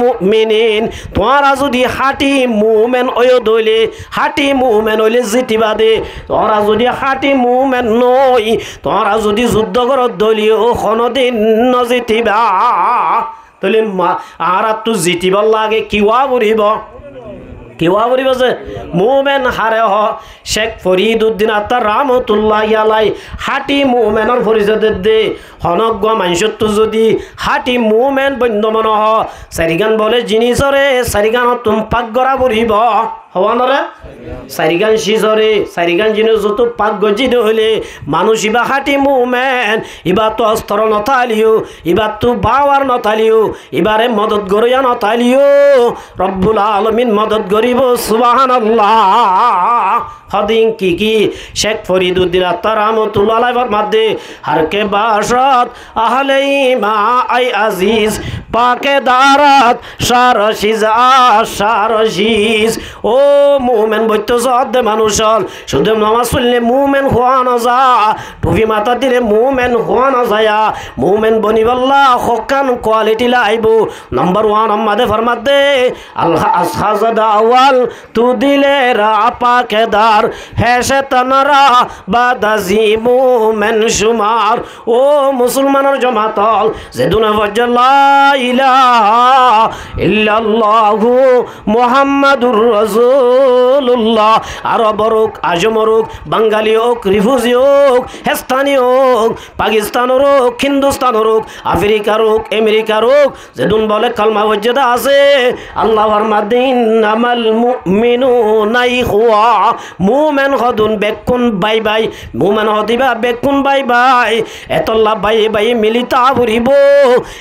mu'minin", tuáñra zudi háñti mumen óiyo dé óile, háñti mumen óile zitibá dé, tuáñra zudi háñti mumen no ói, tuáñra zudi zuddó goró dé óile, ó honodin no zitibá. Tóile ma-, añáráttu zitibár lage ki ówa foribó? Ki ówa foribó ze? Mumen hare hoó, Cék Foriduddin Attar rahmatullahi alai háñti mumenor forisoy dedde. Honó uggwá maincóttu zudi háñti mumen boinno mone hoó, sairgán bole jinísoré sairgánottún fak gorá foribó. Hoó né? Sairgán cízoré, sairgán jinísottú fak goijjí dé óile, manúic ibá háñti mumen, ibáttu ostoro no táileyó, ibáttu bawar no táileyó, ibáre modot goróya no táileyó, Rabbul Alamin modot goríbo, subhanallah. Hodin ki ki? Cék Foriduddin Attar rahmatullahi alai formadde, "Har ke bashad ahle iman ay aziz, pake darat shar ciz, a shar ciz." Ó mumen boittó zodde manúic ól, cúde nomaz foille mumen hoó no za, thufi matát dile mumen hoó no za. Mumen bonibálla hokkán quality laibo. Nombor one or máze formadde, al-, az hazad awal tu dile ra pake dar, hecet nara bad azi mumen cumar. Ó musolmanor jomaat ól, zedún foijjé la ilaha illallahu Muhammadur Rasulullah, Arobor ók, Ajomor ók, Bangali ók, refugee ók, Hestani ók, Pakistanor ók, Hindustanor ók, Afrikar ók, Amerikar ók, zedún bole kolma foijjé dé asé, Allah formadde, "Innamal mu'minuna ikhwa." Mumen hodún bekkún bái bái, mumen hodibá bekkún bái bái. Etolla báiye báiye mili táa foribó.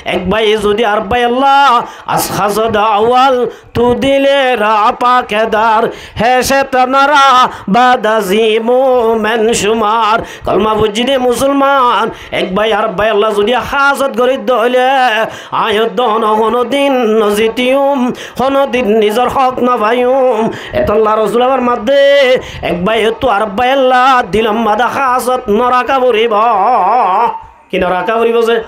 Ek báiye zudi ar báiyella, az hazad awal tu dile ra pake dar, hecet nara bad azi mumen cumar. Kolma foijjé dé musolman, ek báiye ar báiyella zudi házot gorí dé óile, añí edde honodin no zitiyum, honodin nizor hók no faiyum. Etolla Rosule formadde, ek báiyettú ar báiyella dilor máze házot no raká foribó. Ki no raká foribó ze?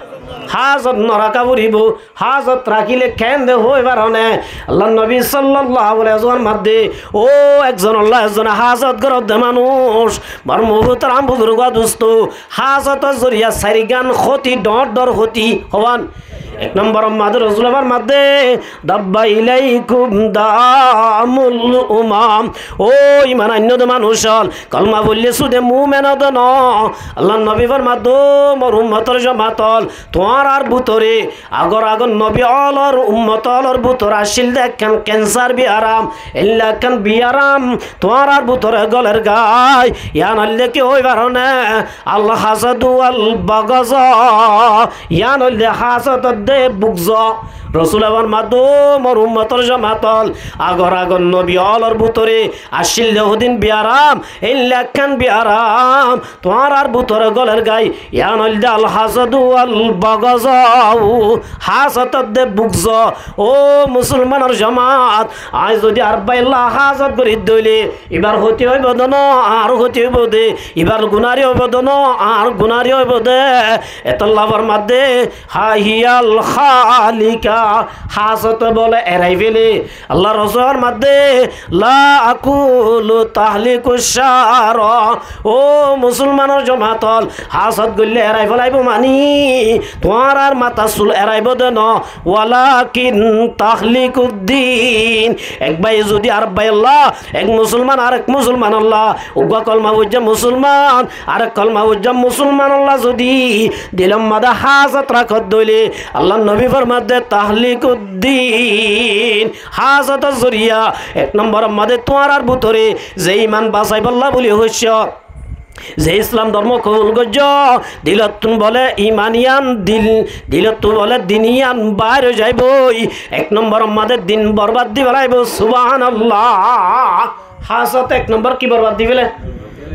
Házot no raká foribó. Házot rakíle keén de hoói faronné? Allar nobi sallallahu alaihi wasallam formadde, ó ekzonolla ekzone házot goródde manúic, mor muhtaram buzurgo dusto, házotor zoriya sairgán hóti, dhoóñr dhoóñr hóti. Hoón? Ek nombor or máze Rosule formadde, "Dabba ilaikum damul umam." Ó iman ainno dé manúic ól, kolma foille cúde mumen ó dé noó. Allar nobi formadde, ó mor ummotor jomaat ól, tuáñrar bútore agor agor nobi ólor ummot ólor bútore accíl dé ekkán kensar biyaram, eilla ekkán biyaram tuáñrar bútore goler gái. Yián óilde ki hoói faronné? Al hasadu wal bagza. Yián óilde házot edde bugzo. Rosule formadde, ó mor ummotor jomaat ól, agor agor nobi ólor bútore accíl de hodún biyaram, éilla ekkán biyaram tuáñrar bútore golér goi, yián óilde al hasadu wal bagaza, hásot de bugzo. Ó musulmanor jomaat, añí zodi ar báilla hásot gorí dóile, ibar hóti óibo de no, añár hóti óibo de, ibar gunári óibo de no, añár gunári óibo de. Etolla formadde, há hiyal hálika, hásot bóle erai féle. Allar Rosule formadde, la akulu tahliku shara. Ó musulmanor jomaat ól, hásot goille erai félaibo mani, tuáñrar matár sul eraibo de no, walakin tahlikud din. Ek báiye zodi ar báilla, ek musulman arek musulmanolla, uggwá kolma foijja musulman arek kolma foijja musulmanolla zodi dilor máze hásot rakódde óile, Allar nobi formadde tahlikud din. Hásotor zoriya ek nombor máze tuáñrar bútore ze iman basaibólla buli hoicco, ze Islam dormo kobul goijjo, dilottún bóle iman yián dil, dilottún bóle din yián bair ói zaiboi. Ek nombor máze din borbad di félaibo. Subhanallah. Hásot ek nombor ki borbad di féle?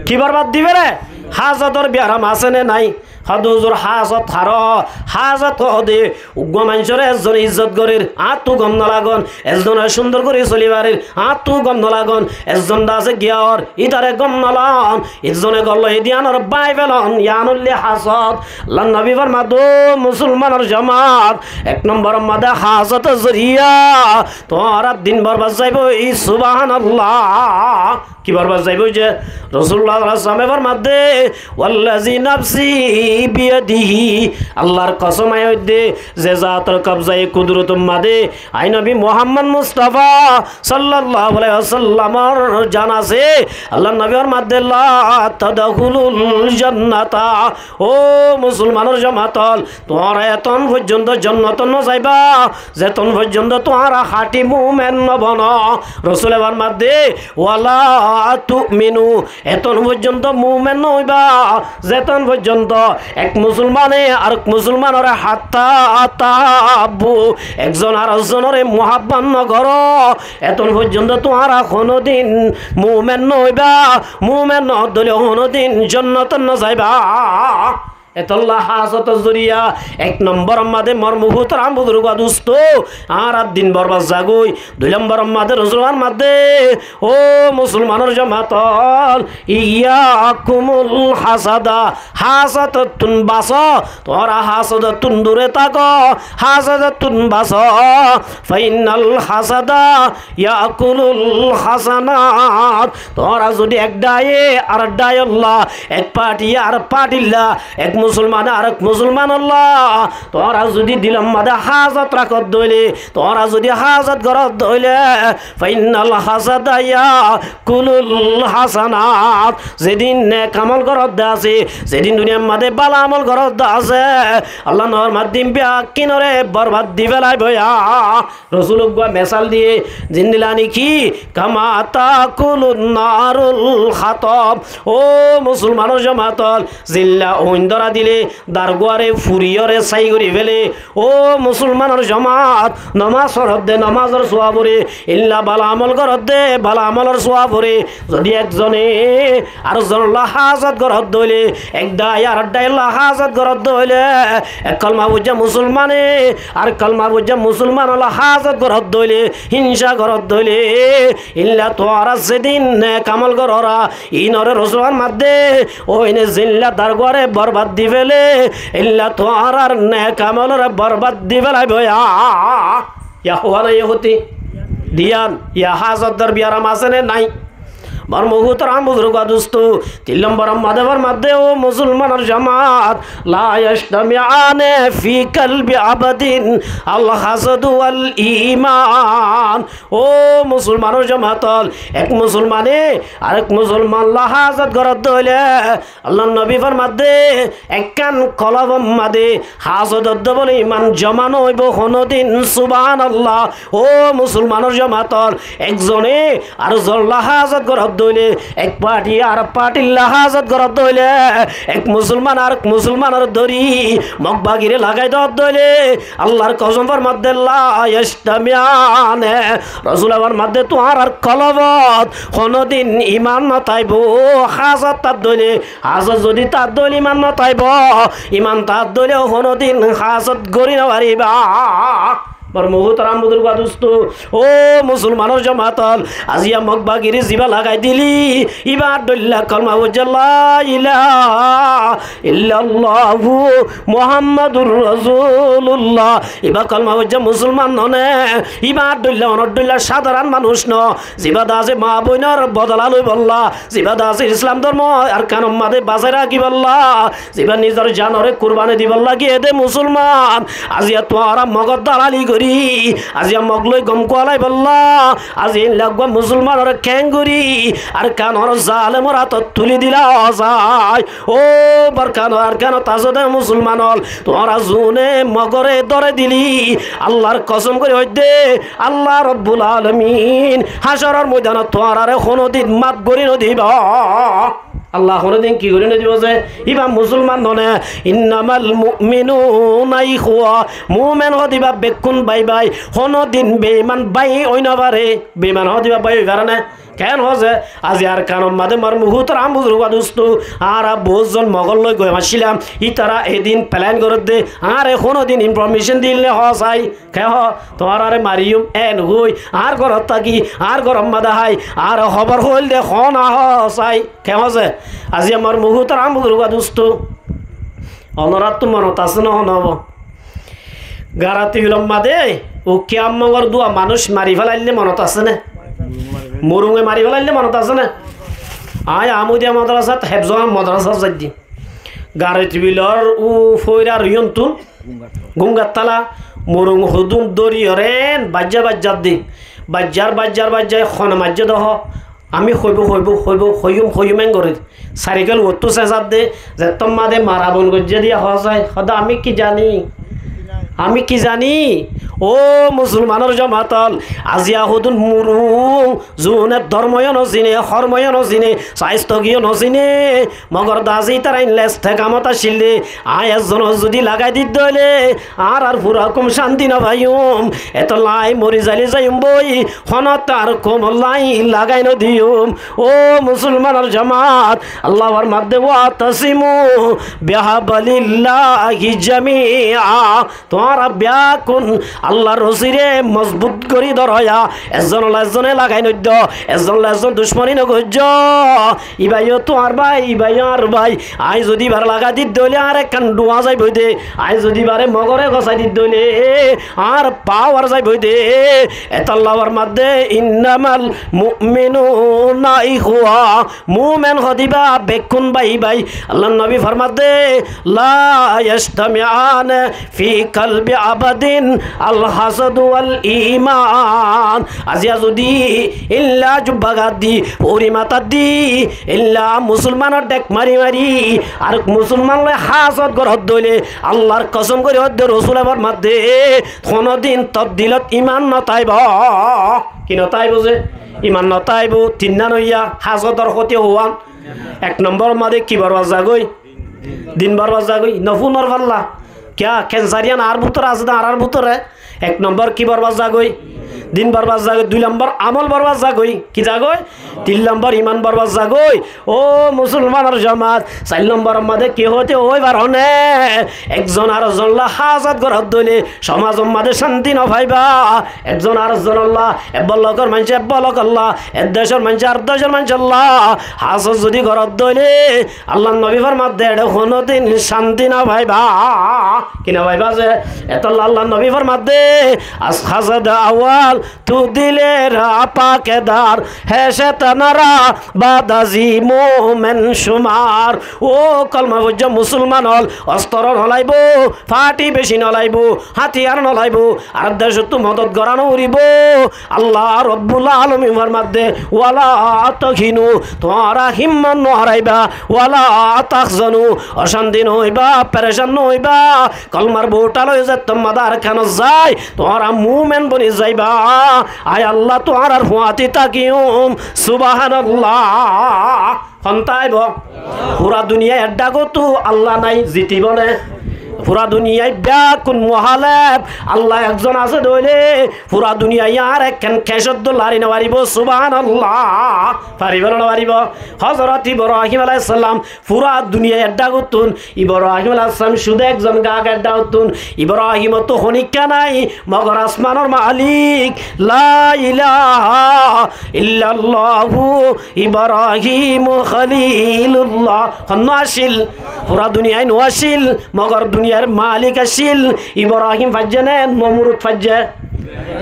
Ki borbad di féle? Hásotor biyaram asé né nai? Hode huzur hásot haró? Hásot hode uggwá maincóre ezzone izzot gorér, añáttu gom no lagon, ezzone cúndor gorí soli farér, añáttu gom no lagon, ezzon de asé giyór, ítare gom no lon, ezzone golló, ediyánor bái felon, yián óilde hásot. Allar nobi formadde, ó musulmanor jomaat, ek nombor máze hásotor zoriya tuáñrar din borbad zaiboi. Subhanallah. Ki borbad zaiboi ze? Rosulullah sallallahu alaihi wasallame formadde, wallazi nafsi biyadihi, Allar kosom añí hoidde, ze zator kobzaye kudurotor máze añí nobi Muhammad Mustafa sallallahu alaihi wasallamor jan asé, Allar nobi formadde, la tadkhulul jannata. Ó musulmanor jomaat ól, tuáñra eton foijjonto jonnotot no zaiba, zeton foijjonto tuáñra háñti mumen no bono. Rosule formadde, wala tu'minu, eton foijjonto mumen no óiba, zeton foijjonto ek musulmane arek musulmanore, hatta tahabbu, ekzon arekzonore muhabbat no goró, eton foijjonto tuáñra honodin mumen no óiba, mumen no ódde óile honodin jonnotot no zaiba. Etolla hásotor zoriya ek nombor máze mor muhtaram buzurgo dusto, añárar din borbad zagói. Dui nombor máze Rosule formadde, ó musulmanor jomaat ól, iyyakum wal hasada, hásotottún baso, tuáñra hásotottún dure táko, hásotottún baso, fa innal hasada yakulul hasanat. Tuáñra zodi ek dhaiye ar dhaiyolla, ek partiye ar partilla, ek musulmane arek musulmanolla, tuáñra zodi dilor máze hásot rakódde óile, tuáñra zodi hásot goródde óile, fa innal hasada yakulul hasanat. Zedin nek amol goródde asé, zedin duniyar máze bála amol goródde asé, Allar nobi formadde din biyakkínore borbad di félaibo. Rosule uggwá mesal diye, zendilla niki, kama takulun narul hatab. Ó musulmanor jomaat ól, zendilla oin dóra dile darguare furiyóre sái gorí féle. Ó musulmanor jomaat, nomaz foródde nomazor suwab ore, illa bála amol goródde bála amolor suwab ore. Zodi ekzone arekzonolla hásot goródde óile, ek dhaiye arek dhaiyolla hásot goródde óile, ek kolma foijja musulmane arek kolma foijja musulmanolla hásot goródde óile, hínca goródde óile, illa tuáñra zedin nek amol gorór, inore Rosule formadde, ó ine zendilla darguare borbad di féle, illa tuáñrar nek amolore borbad di félaibo. Ya, ya huana ye hoti diyan, ya hásotor biyaram asé né nai? Mor muhtaram buzurgo dusto, tin nombor máze formadde, ó musulmanor jomaat, la yajtami'ani fi qalbi abdin al hasadu wal iman. Ó musulmanor jomaat ól, ek musulmane arek musulmanolla hásot goródde óile, Allar nobi formadde, ekkán kolbor máze hásot de bóle iman zoma no óibo honodin. Subhanallah. Ó musulmanor jomaat ól, ekzone arekzonolla hásot goródde Dóile ek parti arek partilla házot goródde óile, ek musolman arek musolmanor dóri mok bagire lagai dódde óile, Allar kosóm formadde, "La yajtamiani." Rosule formadde, tuáñrar kolbot honodin iman no táibo. Házot tádde óile, házot zodi tádde óile iman no táibo, iman tádde óile honodin házot gorí no fariba. Mor muhútaram buzurg wa dustó, ó musolmanor jomaat ól, aziya mok bagire ziba lagai dili, iba ar dóilla kolma foijjé, "La ilaha illallahu Muhammadur Rasulullah." Iba kolma foijjé, musolman no né. Iba ar dóilla, onor dóilla sadaron manúc no. Ziba de asé maa boinor bodola loibolla, ziba de asé Islam dormo Arkanor maze basai rakíbolla, ziba nizor janore kurbani dibolla giyé de musolman, aziya tuáñra mogor dalali gorí, aziya mog loi gom kualaibolla, aziya eilla uggwá musolmanore keén gorí Arkanor zalemor átot tuli dila zai. Ó Arkanor, Arkanot asó de musolman ól, tuáñra zune mogore dóri dili, Allar kosóm gorí hoóidde, Allah Robbul Alamin hácoror moidanot tuáñrare honodin maf gorí no dibo. Allah honodin ki gorí no dibo ze, iba musolman no né. Innamal mu'minuna ikhwa. Mumen hoóde iba bekkún bái bái, honodin beiman bái ói no fare. Beiman hoóde iba bái ói fare né? Keén hoó ze, aziya Arkanor maze mor muhútaram buzurg wa dustó, añára bout zon mogor loi goi fañsílam, ítara edin plan gorédde, añáre honodin information dil né hoó sai. Ke hoó, tuáñrare mariyum, en hoi, añár górot táki, añár górot maze hái, añáre hóbor hoil de hoó na hoó sai. Ke hoó ze, aziya mor muhútaram buzurg wa dustó, onoráttu monot asé né, hono óibo? Gara tibilor maze ukkí ammongor dua manúc mari félailde monot asé né? Murunge mari félailde monot asé né? Aññí Ahmodiya modrasat, Hefzul Kuran modrasat zaiddi. Gara tibilor u foirar iyontún Gungattala murung hodún dóriyoré baijjá baijjá de. Baijjár baijjár baijjá hone maijjé de hoó. Ami hoibó hoibó hoibó hoiyum hoiyum en gorír. Sairikól uottú sesar de, zettót maze mara bon goijjé de hoó sai. Hoó de, "Ami ki zani? Ami ki zani?" Ó musolmanor jomaat ól, aziya hodún murung, zune dormo yó no sine, hormo yó no sine, saisto ki yó no sine, mogor de asé ítara eilla estekamot accíl de, aññí ezzonor zodi lagai didde óile, añárar fura houm cánti no faiyum. Etolla aññí mori zaile zaiyum boi, honótte añár koumor lá lagai no diyum. Ó musolmanor jomaat, Allah formadde, "Wa'tasimu bihablillahi jami'a." Tuáñra beggún Allar rosire mozbut gorí dóro ya. Ezzonolla ezzone lagai no dó, ezzonolla ezzon ducmoni no goijjó. Ibá yó tuáñr bái, ibá yó añár bái. Aññí zodi ibáre lagai didde óile añár ekkán dhuáñ zaiboi de. Aññí zodi ibáre mogore gosai didde óile añár pawar zaiboi de. Etolla Allah formadde, "Innamal mu'minuna ikhwa." Mumen hoó de ibá bekkún bái bái. Allar nobi formadde, "La yajtami'ani fi qalbi abdin al-hasadu wal iman." Aziya zodi eilla jubba gat di, furi matá di, eilla musolmanor dhek mari mari arek musolman loi hasad goródde óile, Allar kosom gorí hoódde, Rosule formadde, honodin tor dilot iman no táibo. Ki no táibo ze? Iman no táibo. Tinnán óiya, hasador hóti hoón. Ek nombor maze ki borbat zagói? Din borbat zagói. No fúnor falla. Kiyá, kensar yián añár bútore asé de, añárar bútore? Ek nombor ki borbat zagói? Din borbat zagói. Dui nombor amol borbat zagói. Ki zagói? Tin nombor iman borbat zagói. Ó musolmanor jomaat, sair nombor maze ki hóti hoói faro né? Ekzon arekzonolla hasad goródde óile somazor maze cánti no faiba. Ekzon arekzonolla, ek bolokor maincé ek bolokolla, ek decor maincé ar decor maincólla hasad zodi goródde óile, Allar nobi formadde, ére honodin cánti no faiba. Ki no faiba ze? Etolla Allar nobi formadde, "Az hasad awal tu dile ra pake dar, heshet nara bad azi mumen shumar." Ó kolma foijjá musolman ól, ostoro no laibo, fáthi beci no laibo, hátiyar no laibo, ar decottu modot gorá no foribo. Allah Robbul Alamin formadde, "Wala tahinu", tuáñra himmat no háraiba, "wala tahzanu", ocánti no óiba, perecan no óiba. Kolmar bouthá loi zettót maze Arkanot zai, tuáñra mumen boni zaiba. Añí Allah tuáñrar fúañti tákiyum. Subhánallah. Hontá aibó? Fura duniyai eddhágottu Allah nái, zitibó né? Fura duniyai beggún muhálef, Allah ekzon asé dóile, fura duniyai añáre ekkán kecót dóri lari nofaribó. Subhánallah. Faribó né nofaribó? Hozorot Ibrahim aláihissalam fura duniyai eddhágottún, Ibrahim aláihissalam cúde ekzon gák eddhágottún, Ibrahimottú honíkka nái, mogor asmanor malik, la ilaha illallahu Ibrahim Khalilullah. Honnúa accíl? Fura duniyai no accíl, mogor duniyair malik accíl. Ibrahim faijjé né Nomrud faijjé?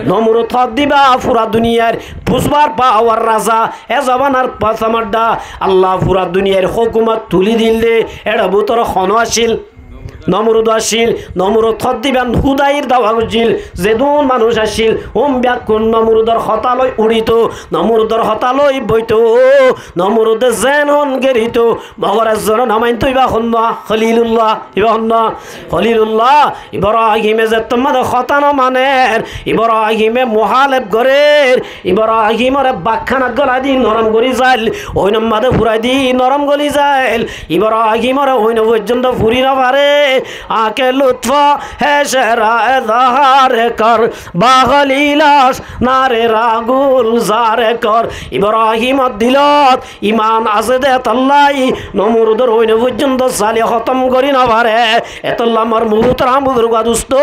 Nomrud hoódde íba fura duniyair buzbar pawar raza, e zobanar fosomoddá. Allah fura duniyair hókumot tulí dil dé, éçe bútore honó accíl? Nomrud accíl. Nomrud hoódde íba Hudair dawa goijjíl, zedún manúic accíl, um beggún Nomrudor hotá loi uçito, Nomrudor hotá loi boito, Nomrude zeén hon gerito, mogor ezzone no maintó. Íba honnúa? Khalilullah. Íba honnúa? Khalilullah. Ibrahime zettót mazé hotá no maner, Ibrahime muhálef gorér, Ibrahimoré bakkánat golai di norom gorí zail, oinor mazé furai di norom gorí zail, Ibrahimoré oin foijjonto furi no fare. آنکه لطف حشر اظهار کر، با خلیلش نعره را گلزار کر. Ibrahimor dilot iman asé dé, etollá Nomrudor oin foijjonto sali hótom gorí no fare. Etollá mor muhtaram buzurg dustó,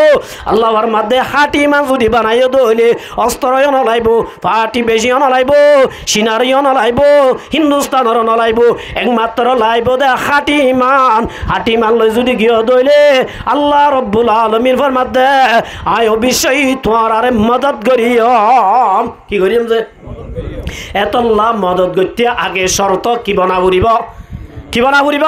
Allah formadde háñti iman zudi banaiyó dóile, ostoro yó no laibo, parti beci yó no laibo, Cinaró yó no laibo, Hindustanor ó no laibo, ekmattro laibo dé háñti iman. Háñti iman loi zudi giyó dóile, Allah Robbul Alamin formadde, añí obiccói tuáñrare modot goijjum. Ki goijjum ze? Etollá modot goitté age corto ki bona foribó? Ki bona foribó?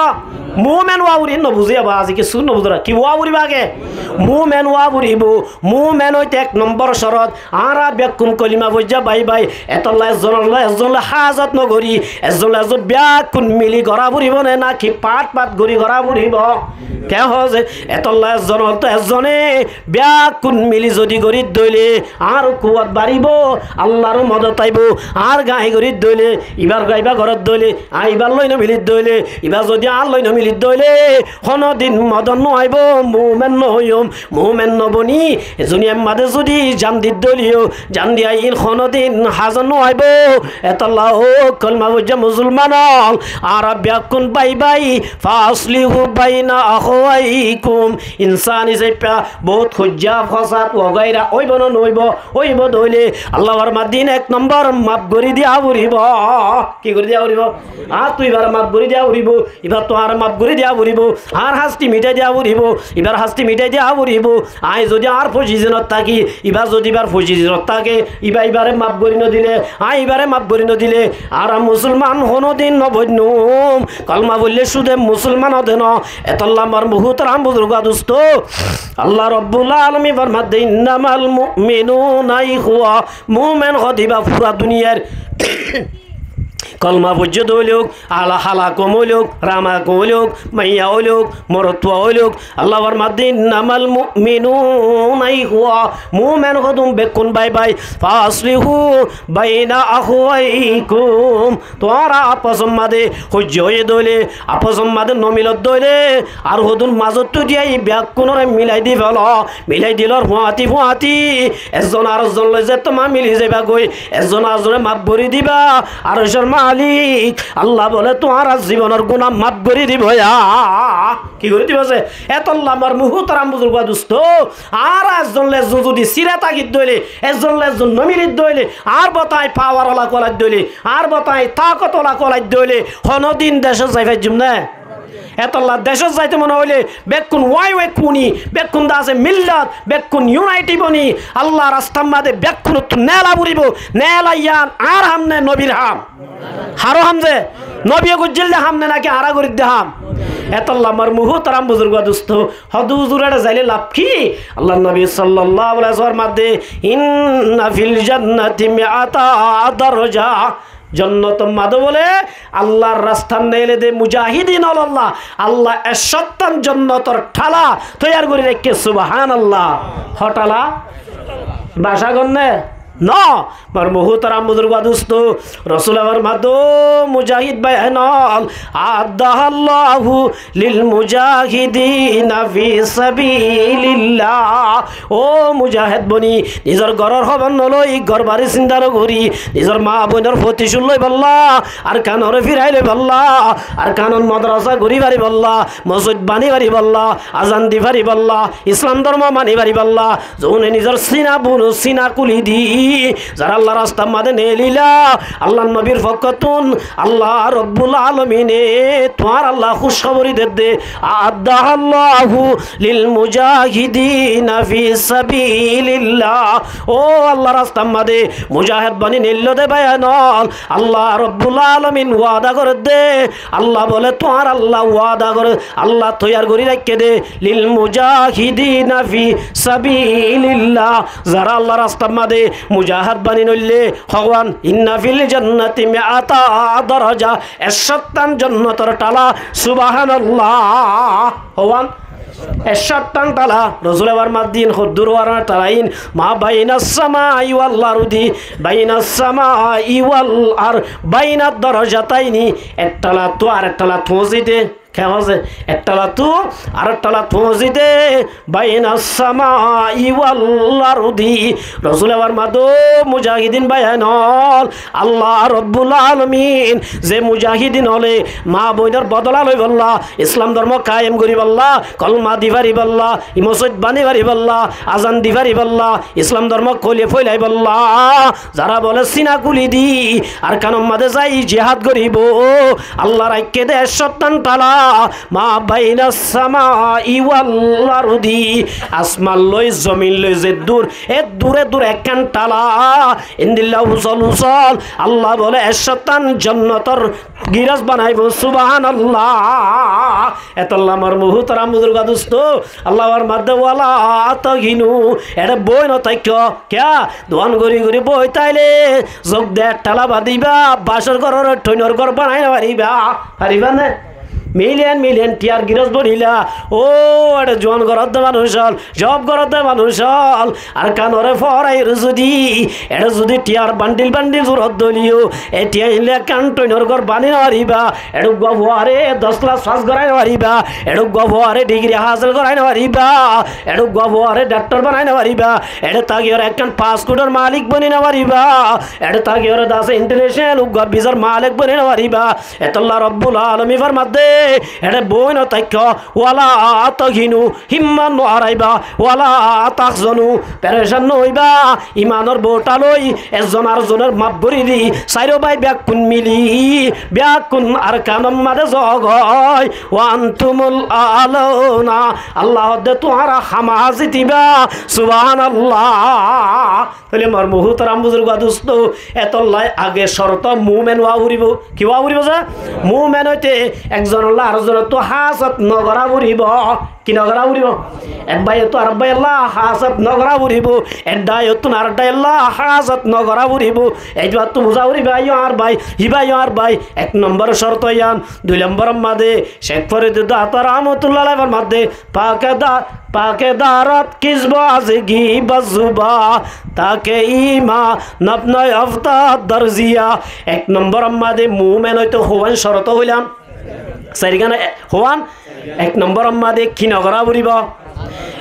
Mumen ówa foribó. No buzí aba, azi kessú no buzóra. Ki ówa foribó age? Mumen ówa foribó. Mumen óite ek nombor corot, añára bekkún kolima foijjá bái bái. Etollá ezzonor loi ezzon loi házot no gorí, ezzon loi ezzon bekkún mili gorá foribó né, náki part part gorí gorá foribó? Kiyá hoó ze, etollá ezzonor loi ezzone bekkún mili zodi gorí dóile, añáro kuwot baribó, Allar ó modot aibó. Añár gañi gorí dóile, ibar gañi iba goré dóile, añí ibar loi no mili dóile, iba zodi añár loi no mili dóile, honodin modot no aibó, mumen no óiyum. Mumen no boni, e duniyar mazé zudi jan di dóile yó, jan diya in honodin házot no aibó. Etollá ó kolima foijjá musolman ól, añára bekkún bái bái, فأصلحوا بين أخويكم. Insan hísafe bout hoijja fosad wagaira óibo né no óibo? Óibo dóile Allah formadde ek nombor maf gorí diya foribó. Ki gorí diya foribó? Añáttu ibare maf gorí diya foribó, ibattu añáre maf gorí diya foribó, añár hásti mitai diya foribó, ibar hásti mitai diya foribó. Añí zodi añár fozisonot táki, iba zodi ibar fozisonot táke, iba ibare maf gorí no dile, añí ibare maf gorí no dile, añára musolman honodin no boinnum. Kolima foille cúde musolman óde no. Etollá mor muhtaram buzurg dustó, Allah Robbul Alamin formadde, إنما المؤمنون إخوة. Mumen hoóde íba fura duniyair kolima foijjé dóile ók, ala hala koum óile ók, rama koum óile ók, maiya óile ók, morotfua óile ók, Allah formadde, إنما المؤمنون إخوة. Mumen hodún bekkún bái bái. فأصلحوا بين أخويكم. Tuáñra afosor mazé hoijja óiye dóile, afosor mazé no milot dóile, ar hodún mazottú diyai bekkúnore milai di felo. Milai dilor fúañti fúañti, ezzon ar ezzon loi zettót mili zaiba goi, ezzon ar ezzonore maf gorí diba. Arocor malik Allah bole, tuáñrar zibonor guná maf gorí dibo ya. Ki gorí dibo ze? Etollá mor muhtaram buzurg dustó, añára ezzon loi ezzon zudi sira táki dóile, ezzon loi ezzon no mili dóile, añár botái pawar ola kolai dóile, añár botái takot ola kolai dóile, honodin decot zai faijjum né? Etollá decot zaito mone óile bekkún wai wai kuni, bekkún dase millot, bekkún unity boni, Allah rastar mazé bekkúnottú nela foribo. Nela yián añár ham né nobir ham? Haró ham ze? Nobiye goijjíl de ham né náki añára gorir de ham? Etollá mor muhtaram buzurg dustó, hodún uzur ére zaile laf ki? Allar nobi sallallahu alaihi wasallam formadde, إن في الجنة مائة درجة. Jonnotor mazé bole Allar rastat neelede mujahidin ólolla Allah ekcóttan jonnotor thála toiyar gorí raikké. Subhánallah. Hothála? Bacá gór né? No, mor muhútaram buzurg wa dustó, Rosule formade, ó mujahid báiyain ól, "A'addahallahu lil mujahidina fi sabilillah." Ó mujahid boni, nizor góror hóbor noloi, górbari sinta nogorí, nizor maa boinor foticud loibolla, Arkanoré firai loibolla, Arkanot modorasa gorí faribólla, mosóit bañdí faribólla, azan di faribólla, Islam dórmo maní faribólla, zone nizor sina bonu sina kúli di, zará Allar rastar máze neelila, Allar nobir fokkóttun Allah Robbul Alamine tuáñralla kúcóbori dedde, "A'addahallahu lil mujahidina fi sabilillah." Ó Allar rastar máze mujahid boni neilló de báiyain ól, Allah Robbul Alamin wada goredde, Allah bole tuáñralla wada gore, Allah toiyar gorí raikké de, "Lil mujahidina fi sabilillah." Zará Allar rastar máze mujahid boni neillé, howan, "Inna fil jannati mi'ata daraja." Ekcóttan jonnotor tala, subhanallah. Howan, ekcóttan tala, Rosule formade, hoddúr waran talain, "Ma bainas samai wal ardi, bainas samai wal ar, bainad darajataini." Ek talattú arek talat foóñsite, ke hoóse? Ek talattú arek talat foóñsite, "Bainas samai wal ardi." Rosule formade, ó mujahidin báiyain ól, Allah Robbul Alamin ze mujahidin óle maa boinor bodola loibolla, Islam dórmo kayem goríbolla, kolma di faribólla, mosóit bañdí faribólla, azan di faribólla, Islam dórmo kúli foilaibolla, zará bole sina kúli di Arkanor máze zai jihad goríbou, Allah raikké de ekcóttan tala, "Ma bainas samai wal ardi." Asman loi zomin loi zeddúr, eddúr eddúr ekkán tala, endilla usól usól, Allah bole ekcóttan jonnotor giros banaibou, subhanallah. Etolla mor muhútaram buzurg wa dustó, Allah formade, "Wala tahinu." Eçé boi no táikko. Kiyá? Duan gorí gorí boi táile, zog de ek tala badiba, bacór góror thoinor gór banai no fariba. Fariba né? Miliyon miliyon tiyar giros bonila. Ó, eçé zuan góror de manúc ól, job góror de manúc ól, Arkanoré forai zodi, eçé zodi tiyar bandil bandil zurot dóliyo, e tiya inle ekkán thoinor gór bañdí no fariba. Eçé uggwá fuare doc klas fas gorai no fariba. Eçé uggwá fuare digiri hásil gorai no fariba. Eçé uggwá fuare daktor banai no fariba. Eçé tákiyore ekkán pasportor malik boni no fariba. Eçé tákiyore dase intarneconal uggwá bisar malik boni no fariba. Etolla Robbul Alamin formade, eçé boi no táikko, "Wala tahinu." Himmat no araiba, "Wala tahzanu." Perecan no óiba. Imanor bouta loi, ezzon arzonor maf gorí di, sairó bái bekkún mili, bekkún Arkanor máze zogói, "Wa antumul a'launa." Allah hoódde tuáñra hámaha zitiba, subhanallah. Tóile mor muhútaram buzurg wa dustó, etolla age corto mumen ówa foribó. Ki ówa foribó ze? Mumen óite ekzonolla arekzonottú háasot no gorá foribó. Ki no gorá foribó? Ek báiyottú arek báiyolla háasot no gorá foribó. Ek dhaiyottú arek dhaiyolla háasot no gorá foribó. Ei battú buzá foribó, íba yó añár bái, híba yó añár bái. Ek nombor corto yián. Dui nomboror máze Cek Foridud Datta rahmatullah alaih formade, "Pake da-, pake darat kis baz gibat zuba, take iman nab nayafta dar ziya." Ek nomboror máze mumen óito howan corto hoilam? Sairgán, e, howan? Ek nomboror máze ki no gorá foribó?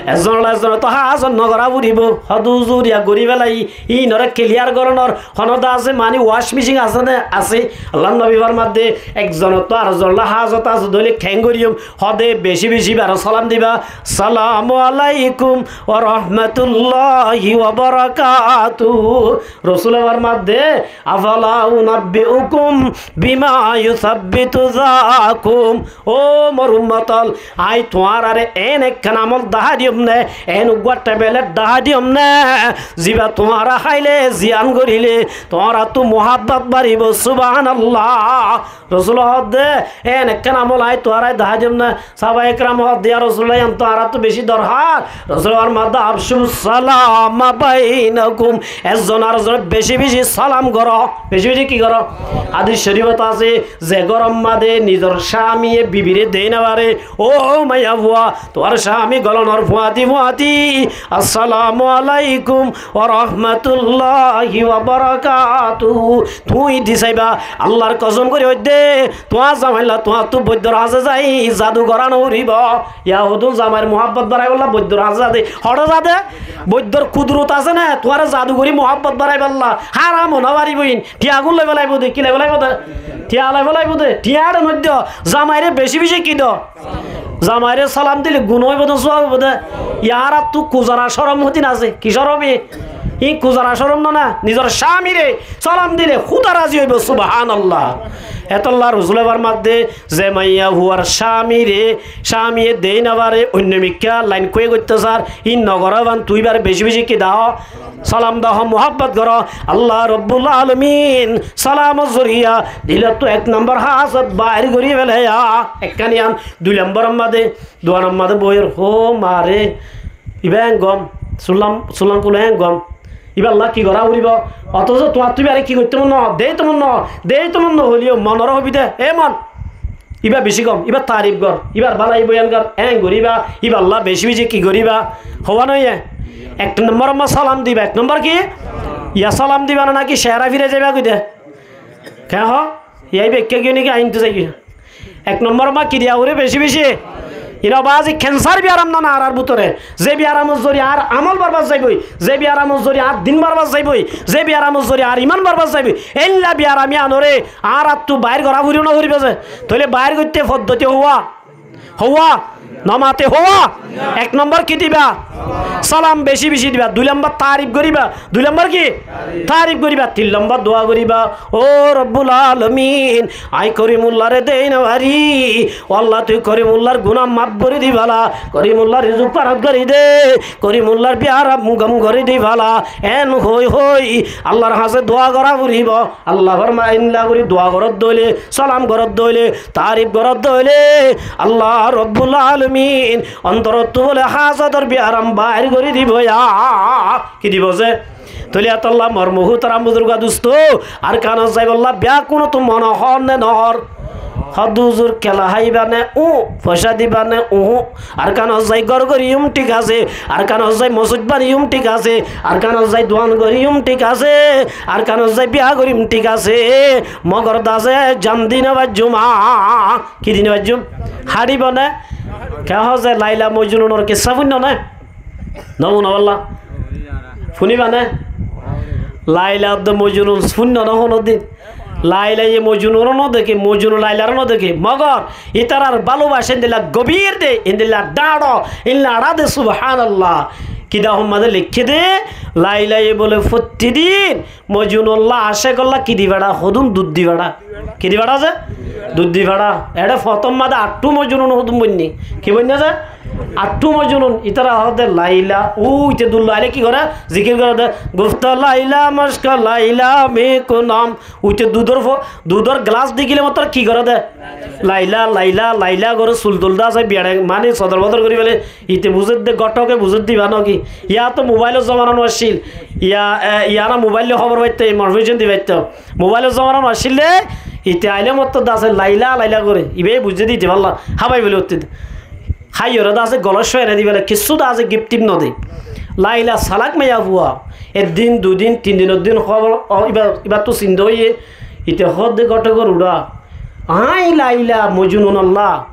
Ezzonolla ezzonottú háasot no gorá foribó. Hoó de huzur, yá gorí félai, íinoré kiliyar gorónor honó de asé, mani wash mecin asé né? Asé. Allar nobi formadde, ekzonottú arekzonolla háasot asé de óile keén goijjum? Hoó de beci beci baró salam diba. "Assalamu alaikum wa rahmatullahi wa barakatuhu." Rosule formadde, "Afala unabbiukum bima yusabbitu zakum." Ó mor ummot ól, añí tuáñráre eén ekkán amol dahái diyum né, eén uggúa thebelet dahái diyum né, ziba tuáñra háile, ziyan goríle, tuáñrattú muhábbot baribó. Subhánallah. Rosule hoódde, eén ekkán amol añí tuáñráre dahái diyum né. Sáhaba ekram hoódde, "Ya Rosulullah, yián tuáñrattú beci dorhar." Rosule formadde, "Afshu salama bainakum." Ezzon arekzonore beci beci salam goró. Beci beci ki goró? Hádis corifot asé, ze góror máze nizor cámiye bibire dei no fare, ó maiyafua, tuáñr cámi golonor fua Fati fati, "Assalamu alaikum wa rahmatullahi wa barakatuhu." Tuñí di saibá, Allar kosóm gorí hoiddé, tuáñr zamailla tuáñttú boiddor hañsé zai zadu gorá noforibó. Yá hodún zamair muhábbot baraibálla boiddor hañsé zade, hoçé zade? Boiddor kudurot asé né, tuáñre zadu gorí muhábbot baraibálla. Háram ó nofaribó ín. Thiañ gún loi felaibó de, ki loi felaibó de? Thiañ loi felaibó de. Thiañ añáre noiddo, zamairé beci beci ki do? Zamairé salam dile guná óibo de, suwab óibo de. Yar attú kuzara corom hodin asé. Ki corom e? Hí kuzara corom no na? Nizor cámire salam dile Huda razi óibo, subhánallah. Hétolla Rosule formadde, ze maiyafuar cámire, cámiye dei no fare, oinno mikká lain kúe goittó sar, hí no goró, ban tui ibare beci beci ki dao? Salam dahó, muhábbot goró. Allah Rabbul Alamin salamor zoriya dilottú ek nombor hásot bair gorí fele. Ekkán yián, dui nomboror mazé, duanor mazé boiyór, hó ma re, ibá en gom, sulam, sulam kule en gom. Ibálla ki gorá foribó? Otoco tuáñttú ibáre ki goittó mon no, deitó mon no, deitó mon no hoileyó monore hoibí de, e mon, ibá beci gom, ibár tarif gor, ibár bálai boyan gor, en goríba, ibálla beci beci ki goríba? Howa noye? Ek nombor amma salam diba, ek nombor ki? Yá salam diba na, naki cehera fira zaiba goi de? Ke ho? Yá ibá ekka giyó naki, ainto zai giyó? Ek nombor amma ki diya foré beci beci? Ino bazi kensar biyaram no na añárar bútore? Ze biyaramor zoriya añár amol borbad zaiboi, ze biyaramor zoriya añár din borbad zaiboi, ze biyaramor zoriya añár iman borbad zaiboi, éilla biyaram iyanore añárattú bair gorá foribó no foribó ze? Tóile bair goitté foddoti howa? Howa? No mate howa? Ek nombor ki diba? Salam beci beci diba. Dui nombor tarif goríba. Dui nombor ki? Tarif goríba. Tin nombor dua goríba, ó Rabbul Alamin, añí Korimulláre dei no fari. Ó Allah, tui Korimullar guná maf gorí dibála, Korimullar rizuk farak gorí de, Korimullar biyaram gom gorí dibála. En hoi hoi Allar hañsé dua gorá foribó. Allah forma, éilla gorí dua goródde óile, salam goródde óile, tarif goródde óile, Allah Rabbul Alamin ontorottú bóle hásotor biyaram bair gorí dibo yá. Ki dibo ze? Tóile etolla mor muhútaram buzurga dustó, Arkanot zaibolla beggúnottú mone hoór né nohoór? Hoódde huzur, kela háiba né? Uú. Foicá diba né? Uú. Arkanot zai gór goríyum, thík asé. Arkanot zai mosóit baníyum, thík asé. Arkanot zai duan goríyum, thík asé. Arkanot zai biyá goríyum, thík asé. Mogor daze jan di no faijjum. Ki di no faijjum? Háçibo né? Ke hoó ze Laila Mojnunor kissá fúinno né? No fúna bálla? Fúniba né? Laila edde Mojnun fúinno né honódin? Lailaye Mojnunore no deké, Mojnune Lailaré no deké. Mogor ítarar bálobacá endilla gobír de, endilla dháñço, endilla añçá de, subhánallah. Kitabor mazé leikké de, Lailaye bóle fottí din Mojnunolla, acékolla ki di feçá? Hodún dud di feçá. Ki di feçá ze? Dud di feçá. Eçé fotór mazé añçú Mojnun hodún boinné. Ki boinné ze? Añçú Mojnun. Ítara hoódde Laila. Uite dud Laila ki goré? Zikir goré de. Gufta Laila maska Laila mi kunam. Uite dudor fo-, dudor glas dekíle mottor ki goré de? Laila, Laila, Laila goré, sul tul dá asé, biyaçe mani sodor bodor gorí fele. Ite buzédde, góthoke buzédde ibá noki. Yá to mobailor zomana no accíl. Yá, e, yára mobail loi hóbor faittó, information di faittó. Mobailor zomana no accíl de, ite aile mottor dase Laila, Laila goré. Ibáye buijjé de ite falla. Hábai fele utte de. Háiyore dase golor sói ene di fele. Kissú dase gift tift no de. Laila salak maiyafua. Ek din, dui din, tin dinor din hóbor, o, ibá, ibáttu sinda óiye. Ite hoódde góthokor uçá. Aññí Laila Mojnunolla.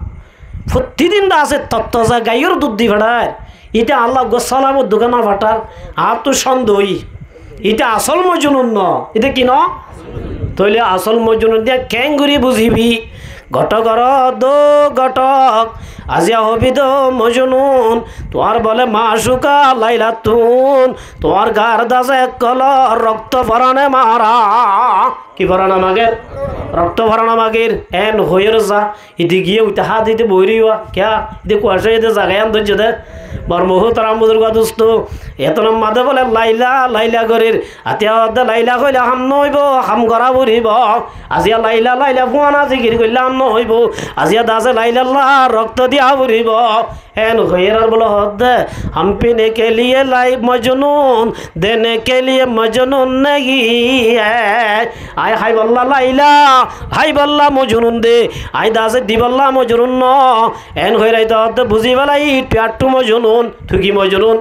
Fottí din dase tottoza gaiyór dud di feçáir. Íte añálla uggúa salamor duká no fathár, añáttu cóndo óiye. Íte asól Mojnun no, íte ki no? Tóile asól Mojnun de keéngorí buzibi? Góthok oró dó góthok, aziya hobi dó Mojnun, tuáñr bole macuka Lailattún, tuáñr gaar dase ekkolor rokto forane mara. Ki forane mager? Rokto forane mager. En hoiyóre za. Ite giyé uite há dite boói roiyé, kiyá? Ite kuacá ite zaga yían dóijje dé. Bor muhútaram buzurgó dustó, etunor mazé bóle Laila, Laila gorér. Atiya hoódde Laila hoilé ham no óibo, ham gorá foribó. Aziya Laila, Laila fuana zikir goillé ham no óibo. Aziya dase Lailalla rokto diya foribó. En hoiyér ar bóle hoódde, ham pine ke liye lai Mojnun, dene ke liye Mojnun nahi hai. Háibolla Laila, háibolla Mojnun de, aññí dase dibolla Mojnun no. En hoirai to de buzi félai, tui attú Mojnun, tui ki Mojnun?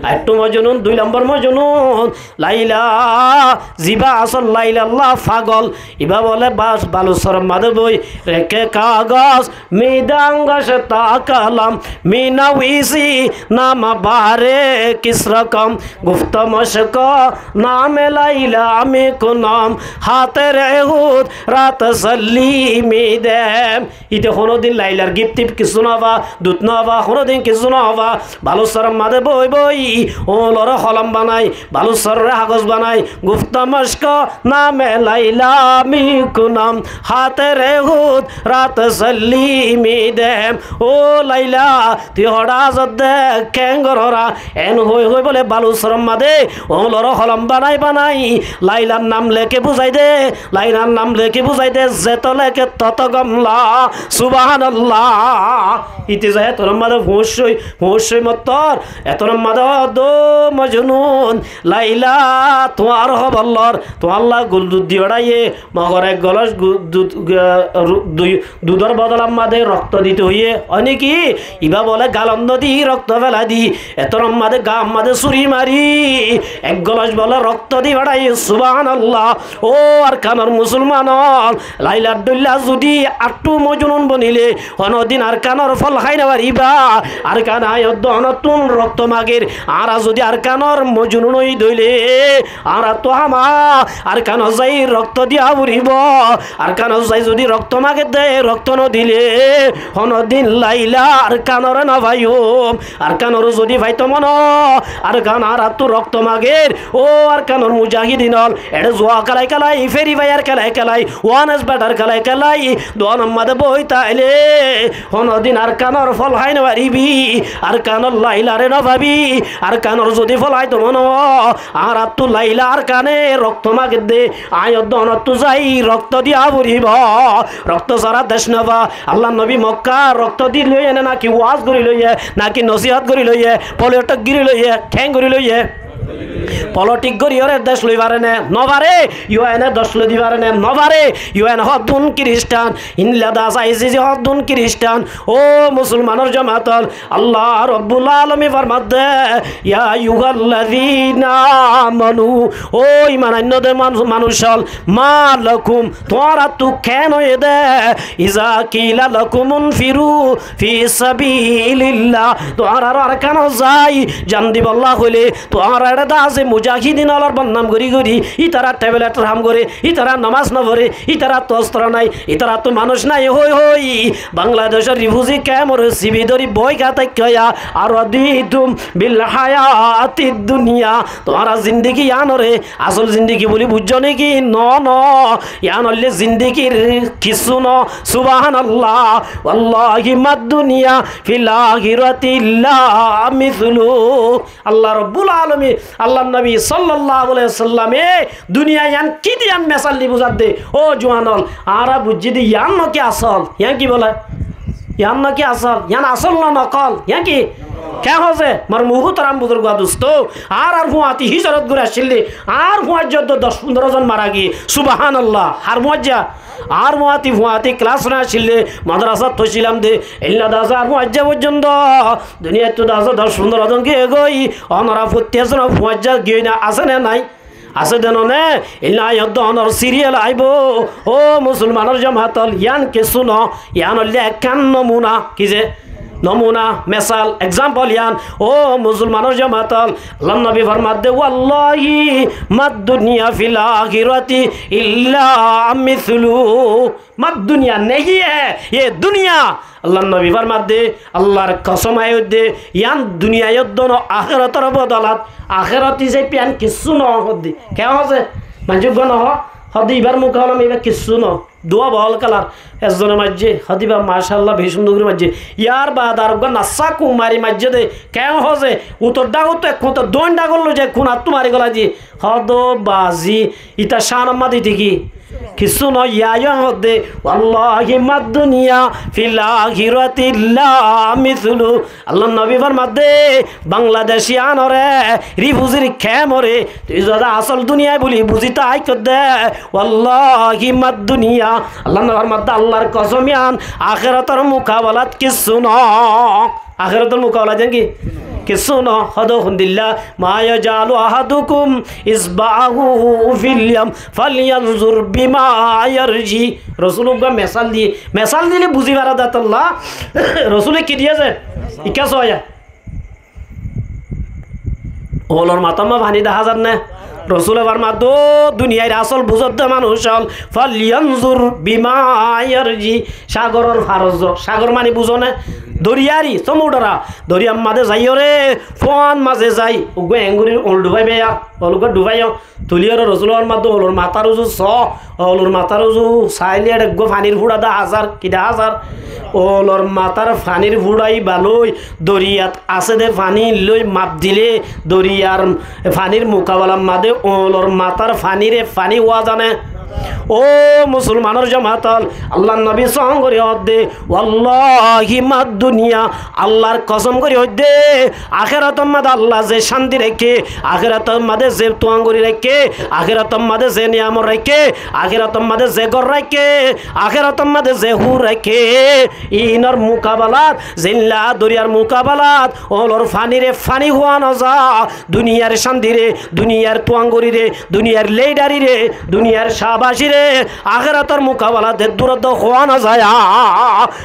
Attú Mojnun, dui lombor Mojnun. Laila, ziba asol Laila lla fagol, iba bole bas balusor mazé boi, rekke kagos, mi dang goshta kalam, mi nawisim nam bare kis rakam, gufta mashko name Laila mi kunam, hátere hud ra tasalli mi dem. Ite honodin Lailar gift tift kissú no fa, dut no fa, honodin kissú no fa. Balusor mazé boi boi, oñlore holom banai, balusorre hagos banai, gufta mashko name Laila mi kunam, hátere hud ra tasalli mi dem. Ó Laila, tui hoçé asós de, keén gorós? En hoi hoi bole balusor mazé oñlore holom banai banai Lailar nam leke buzai de, Lailar nam leke buzai de, zeto leke toto gom la. Subhanallah. Ite zai etor mazé fuñssoi, fuñssoi mottor, etor mazé hoó de, Mojnun, Laila, tuáñr hóbor lor, tuáñlla gul dud di beçaiye, mogor ek goloc gu-, dud, ga-, ru-, dui, dudor bodolar mazé rokto dito hoiye, ói niki? Iba bole galot no di, rokto félai di, etor mazé gaar mazé suri mari, ek goloc bole rokto di beçaiye, subhanallah. Ó Arkanor musolman ol, Lailar dhoilla zodi attú Mojnun bonile, honodin Arkanor fol hái no fariba. Arkan aññí hoó de onottún rokto mager. Añára zodi Arkanor Mojnun ói de óile, añárattú hámaha Arkanot zai rokto diya foribo. Arkanot zai zodi rokto mager de, rokto no dile, honodin Laila Arkanore no faiyum. Arkanore zodi faito mone, Arkan añárattú rokto mager. Ó Arkanor mujahidin ol, eçé zua kélai kélai, Free Fire kélai kélai, One X Better kélai kélai, duanor mazé boi táile, honodin Arkanor fol hái no faribi, Arkanor Lailare no fabi. Arkanor zodi fol háito mone, añárattú Laila Arkane rokto mager de, aññí hoó de onottú zai rokto diya foribo. Rokto sára dec no fa. Allar nobi Mokka rokto di loiye né, naki waz gori loiye, naki nosihot gori loiye, polotik gori loiye, keén gori loiye? Polotik gori ore dec loi fare né? No fare. U N e dec loi di fare né? No fare. U N hoddún Kiristan, Inlada, ICC hoddún Kiristan. Ó musolmanor jomaat ol, Allah Robbul Alome format de, ya ayyuhallazina amanu, ó iman ainno de man-, manúc ol, ma lakum, tuáñrattú keén óiye de, iza qila lakum unfiru fi sabilillah, tuáñrare Arkanot zai jan dibolla hoile, tuáñra eçé de asé mujahidin olor bodnam gori gori, ítara teblet ham gore, ítara nomas no fore, ítarattú ostro nai, ítarattú manúc nai hoi hoi, Bangladecor rifuzi kemor sibi dóri boi ká táikka, araditum bil hayatid dunya, tuáñra zindigi yíanore asol zindigi buli buijjó niki? No, no, yían óile zindigir kissú no. Subhanallah. Wallahi mad dunya fil akhirati illa mithlu. Allah Robbul Alome, Allar nobi sallallahu alaihi wasallame duniya yían ki de yían mesal di buzar de. Ó juan ol, añára buijjí de yían no ki asol, yían ki bole? Yían no ki asol, yían asol no nokol, yían ki? Keén hoó ze? Mor muhtaram buzurgo dusto, añárar fuañti hijrot gori accíl de, añár fuañijja de doc fundoro zon mara giyé. Subhanallah. Har fuañijja? Añár fuañti, fuañti klas ot accíl de, madrasat foiccilam de, eilla de asé añár fuañijja foijjonto. Duniyaittú de asé doc fundoro zon giyé goi, onora fottí zon fuañijja giyé na, asé né nai? Asé de no né? Eilla aññí hoó de onor siriyal aibo. Ó musolmanor jomaat ol, yían kissú no, yían óile ekkán nomuna, ki ze? Nomuna, mesal, example yían. Ó musolmanor jomaat ol, Allar nobi format de, wallahi mad dunya fil akhirati illa mithlu. Mad dunya nahi hai ye duniya. Allar nobi format de, Allar kosom hái hoó de, yían duniyai yó de no, ahérator bodolat, ahérat hísabe yían kissú no hoó de. Keén hoó ze? Manúc uggwá no hoó, hoó de ibar mukabelat iba kissú no. Duwa bohól kalar. Ezzone maijjé, hádibá macállah, beci cúndor gorí maijjé. Yárbaad ar uggúa nassá kuñmari maijjé dé, keén hoóze, utor dhágottú ek kuñta dóin dhágor loi zai kuñattú mari gólai diyé. Hoódde bazi, ita cánor mazé ite ki? Kissú noó, yá yó hoódde, والله ما الدنيا في الآخرة إلا مثل. Allar nobi formadde, Bangladeci anoré, rifuzir kemoré, tui zodi asól duniyai buli buzi táikos dé, والله ما الدنيا, Allar nobi formadde, Allar kosom yián, akérator mukabalat kissú noó. Akérator mukabalat yián ki? Kissú noó. Hoódde hondilla, ما يجعل أحدكم إصبعه في اليم فلينظر بما يرجع. Rosúle uggúa mesál diyé, mesál dile buzí fará dé tolla. Rosúle ki diyé ze? Ikká soóya. Oulor matár mazé faní dehá zar né? Rosúle formadde, duniyair asól buzódde manúic ókkol, فلينظر بما يرجع. Sagoror farot zo, sagor mani buzó né? Doriyari, somudora, doriyar mazé zaiyóre, fúañr mazé zai, uggúa engorí oul dhufái baiya, oul uggúa dhufáiyo, tuliyóre Rosúle formadde oulor matár uzu soó, oulor matár uzu sailé eçé uggúa fanír fúça dehá zar, ki dehá zar? Oulor matár fanír fúça íba loi, doriyat asé dé faní loi maf dilé, doriyar fanír mukabalar mazé oulor matár faníre faní hoó za né? Ó musolmanor jomaat ókkol, Allar nobi sóon gorí hoódde, والله ما الدنيا, Allar kosom gorí hoódde, akérator mazé Allah ze cánti raikké, akérator mazé ze tuañ gorí raikké, akérator mazé ze niyamot raikké, akérator mazé ze gór raikké, akérator mazé ze húr raikké, inor mukabalat, zeilla doriyar mukabalat, oulor faníre faní hoó no za, duniyar cántire, duniyar tuañgorire, duniyar leidarire, duniyar cábacire, akérator mukabalat eddúr dé hoó no za.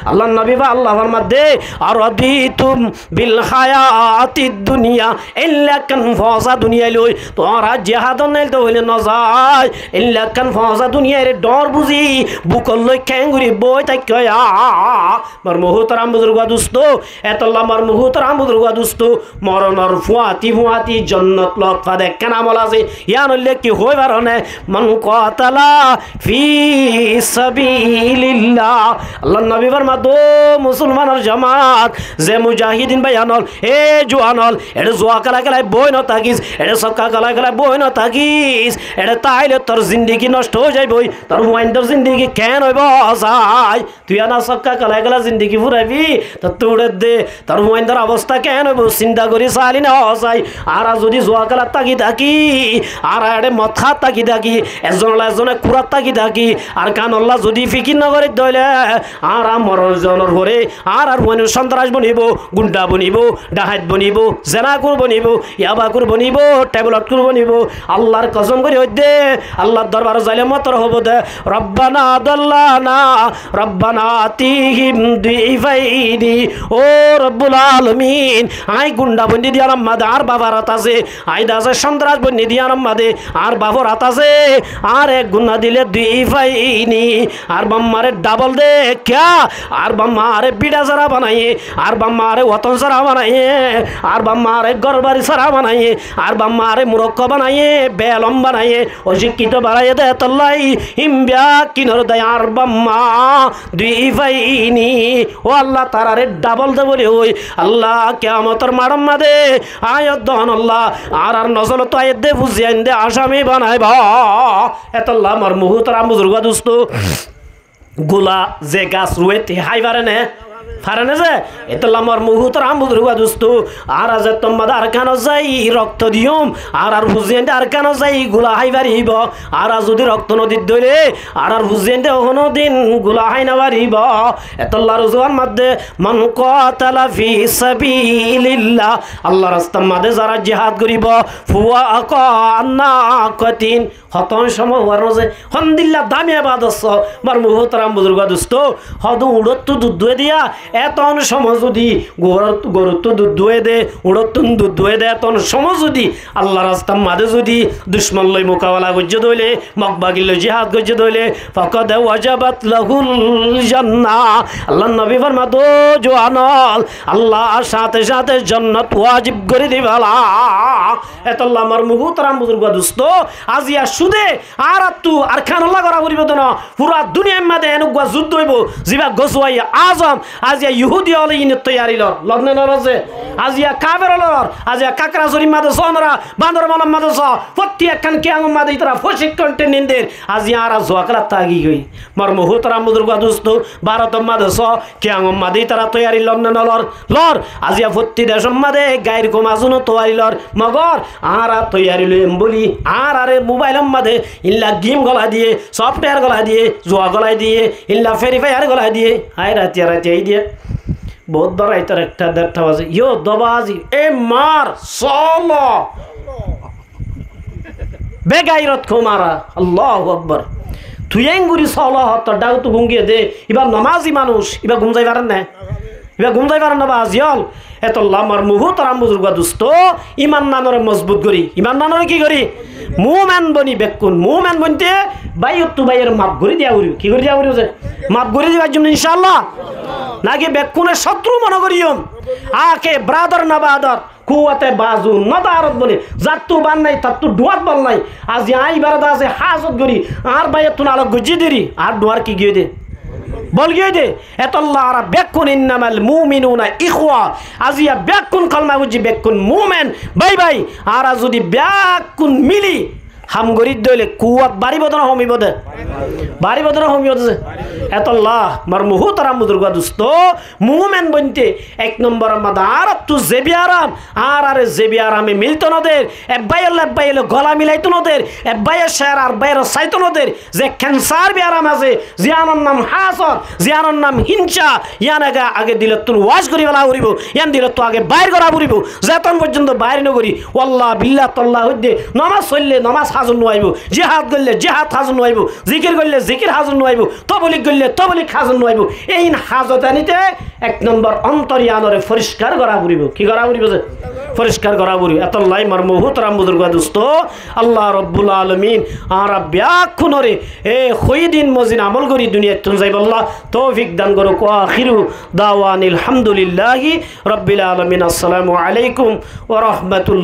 Allar nobi ba Allah formadde, أرضيتم بالحياة الدنيا, éilla ekkán foñsá duniyai loi tuáñra jihadot neilto hoilé no za, éilla ekkán foñsá duniyaire dhoóñr buzí bukot loi keéngorí boói táikko. Mor muhútaram buzurgua dustó, etolla mor muhútaram buzurgua dustó, moronor fúañti fúañti jonnot lot fade ekkán amol asé. Yián óilde ki hoói faron né? من قاتل في سبيل الله. Allar nobi formadde, ó musolmanor jomaat, ze mujahidin báiyain ókkol, é juwan ókkol, eçé zua kéla kélai boói no tákis, eçé sokka kéla kélai boói no tákis, eçé táile tor zindigi nosto ói zaiboi, tor fuaindor zindigi keén óibo sai? Tui ana sokka kéla kélai zindigi furaibi, tottú uçédde, tor fuaindor obosta keén óibo, sinta gorí sailé no sai. Añára zodi zua kélat táki táki, añára eçé mod hát táki táki, ezzon olla ezzone kurat táki táki, Arkan olla zodi fikir no gorí dóile, añára moron zonor fore añárar fuain sontrac bonibo, gunda bonibo, dhahait bonibo, zenakur bonibo, yabakur bonibo, tebelotkur bonibo. Allar kosom gorí hoódde, Allar dorbarot zaile motor hoóbode, ربنا أضلانا ربنا آتهم ضعفين. Ó Robbul Alamin, aññí gunda boinné diyanor mazé añár bafor át asé, aññí de asé sontrac boinné diyanor mazé añár bafor át asé, añáre ek gunda dile duifaini, añár bafmare dhabol de, kiyá? Añár bafmare bíça sára banaiyé, añár bafmare woton sára banaiyé, añár bafmare gór bari sára banaiyé, añár bafmare murokko banaiyé, beelom banaiyé, ocikkito banaiyé de, etolla hín bekkúnor dái añár bafma duifaini. Ó Allah, tarare dhabol de bóli hoói, Allah, kiyamotor maçor mazé aññí edde ónolla, añárar nosolottu aiyédde fuain de asami banaibo. Etolla mor muhútaram buzurgua dustó, gula ze gas ruwe te hái fare né? Fare né ze? Etolla mor muhútaram buzurgua dustó, añára zettót mazé Arkanot zai rokto diyum, añárar fuain de Arkanot zai gula hái faribo. Añára zodi rokto no di dóile, añárar fuain de honódin gula hái no faribo. Etolla Rosule formadde, من قاتل في سبيل الله, Allar rastar mazé zara jihad goribo, فوق عناقة, hotón cómot uar no ze, hondilla dami ebadot só, mor muhútaram buzurgua dustó, hoódde uçóttu duddué diya, Eton cómot zudi gorut-, goruttú dud duwé de, uñçottún dud duwé de, eton cómot zudi Allar rastar maze zudi ducmon loi mukabela goijjé de óile, Mok bagir loi jihad goijjé de óile, فقد وجبت له الجنة. Allar nobi formade, "Ó juwan ól, Allah sáte sáte jonnot wajib gorí dibálla." Etolla mor muhútaram buzurgua dustó, aziya cúde añárattú Arkanolla gorá foribó de no, fura duniyair maze enugguá zuddó óibo, zibá Gozuwaye Azom, aziya yuhudi ókkole ínor toiyari lor, lor né no lor ze? Aziya kafer ókkole lor, aziya Kakrasorir maze só, onora Bandorbanor maze só, fottí ekkán kiyangor maze ítara focikkon training der, aziya añára zuwa kélat táki goi. Mor muhútaram buzurgua dustó, Bárotor maze só, kiyangor maze ítara toiyari lor né no lor? Lor. Aziya fottí decor maze gair koum asé no toiyari lor, mogor añára toiyari loiyum buli, añárare mobailor maze ílla gem golai diye, software golai diye, zuwa golai diye, ílla Free Fire golai diye, añára ratiya ratiya aiyé de. Bout bára ítar ekta derta bazé, yó do bazí, e mar, sólo. Begairot koum añára, Allahu Akbar. Tui enggori sólo hoó, tor dhákottú gúm giyé de, ibá nomazi manúic, ibá gúm zai fare né? Ibá gúm zai fare né bazí ól? Etolla mor muhútaram buzurgua dustó, iman nanore mozbut gorí, iman nanore ki gorí? Mumen boni bekkún, mumen bonité báiyottú báiyore maf gorí diya foribó. Ki gorí diya foribó ze? Maf gorí dibar zonno, incálla. Náki bekkúne cótru mone goijjum? Ake brother no brother, kuwate bazu no darot boni, zattú bal nai, tattú dhuwat bal nai. Aziya añí ibáre de asé házot gorí, añár báiyottún alok goijjí deri, añár dhuwar ki giyé de? Bol giyé de. Etolla añára bekkún إنما المؤمنون إخوة. Aziya bekkún kolma foijjí, bekkún mumen bái bái. Añára zudi bekkún mili ham gorí de óile kuwat baribó de no homibo de? Baribó de no homibo de? Etolla mor muhútaram buzurgua dustó, mumen bonité ek nombor maze añárattú ze biyaram, añárare ze biyarame milto no der, ek báiyolla ek báiye gola milaito no der, ek báiye céhera ar báiyore saito no der, ze kensar biyaram asé, ziyánor nam hásot, ziyánor nam hínsa, yían age, age dilottún wac gorí fela foribó, yían dilottú age bair gorá foribó. Zeton foijjonto bair no gorí, wallah, billah, tollah hoidde, nomaz foille nomaz házot no aibó, jihad goille jihad házot no aibó, zikir goille zikir házot no aibó, toblig goille toblig házot no aibó. Ein házot anite ek nombor ontor yíanore foriskar gorá foribó. Ki gorá foribó ze? Foriskar gorá foribó. Etolla mor muhútaram buzurgua dustó, Allah Rabbul Alamin añára bekkúnore e hoiyé din mozin amol gorí duniyattún zaibolla toufik dan gorouk. وآخر دعوانا أن الحمد لله رب العالمين. السلام عليكم ورحمة الله.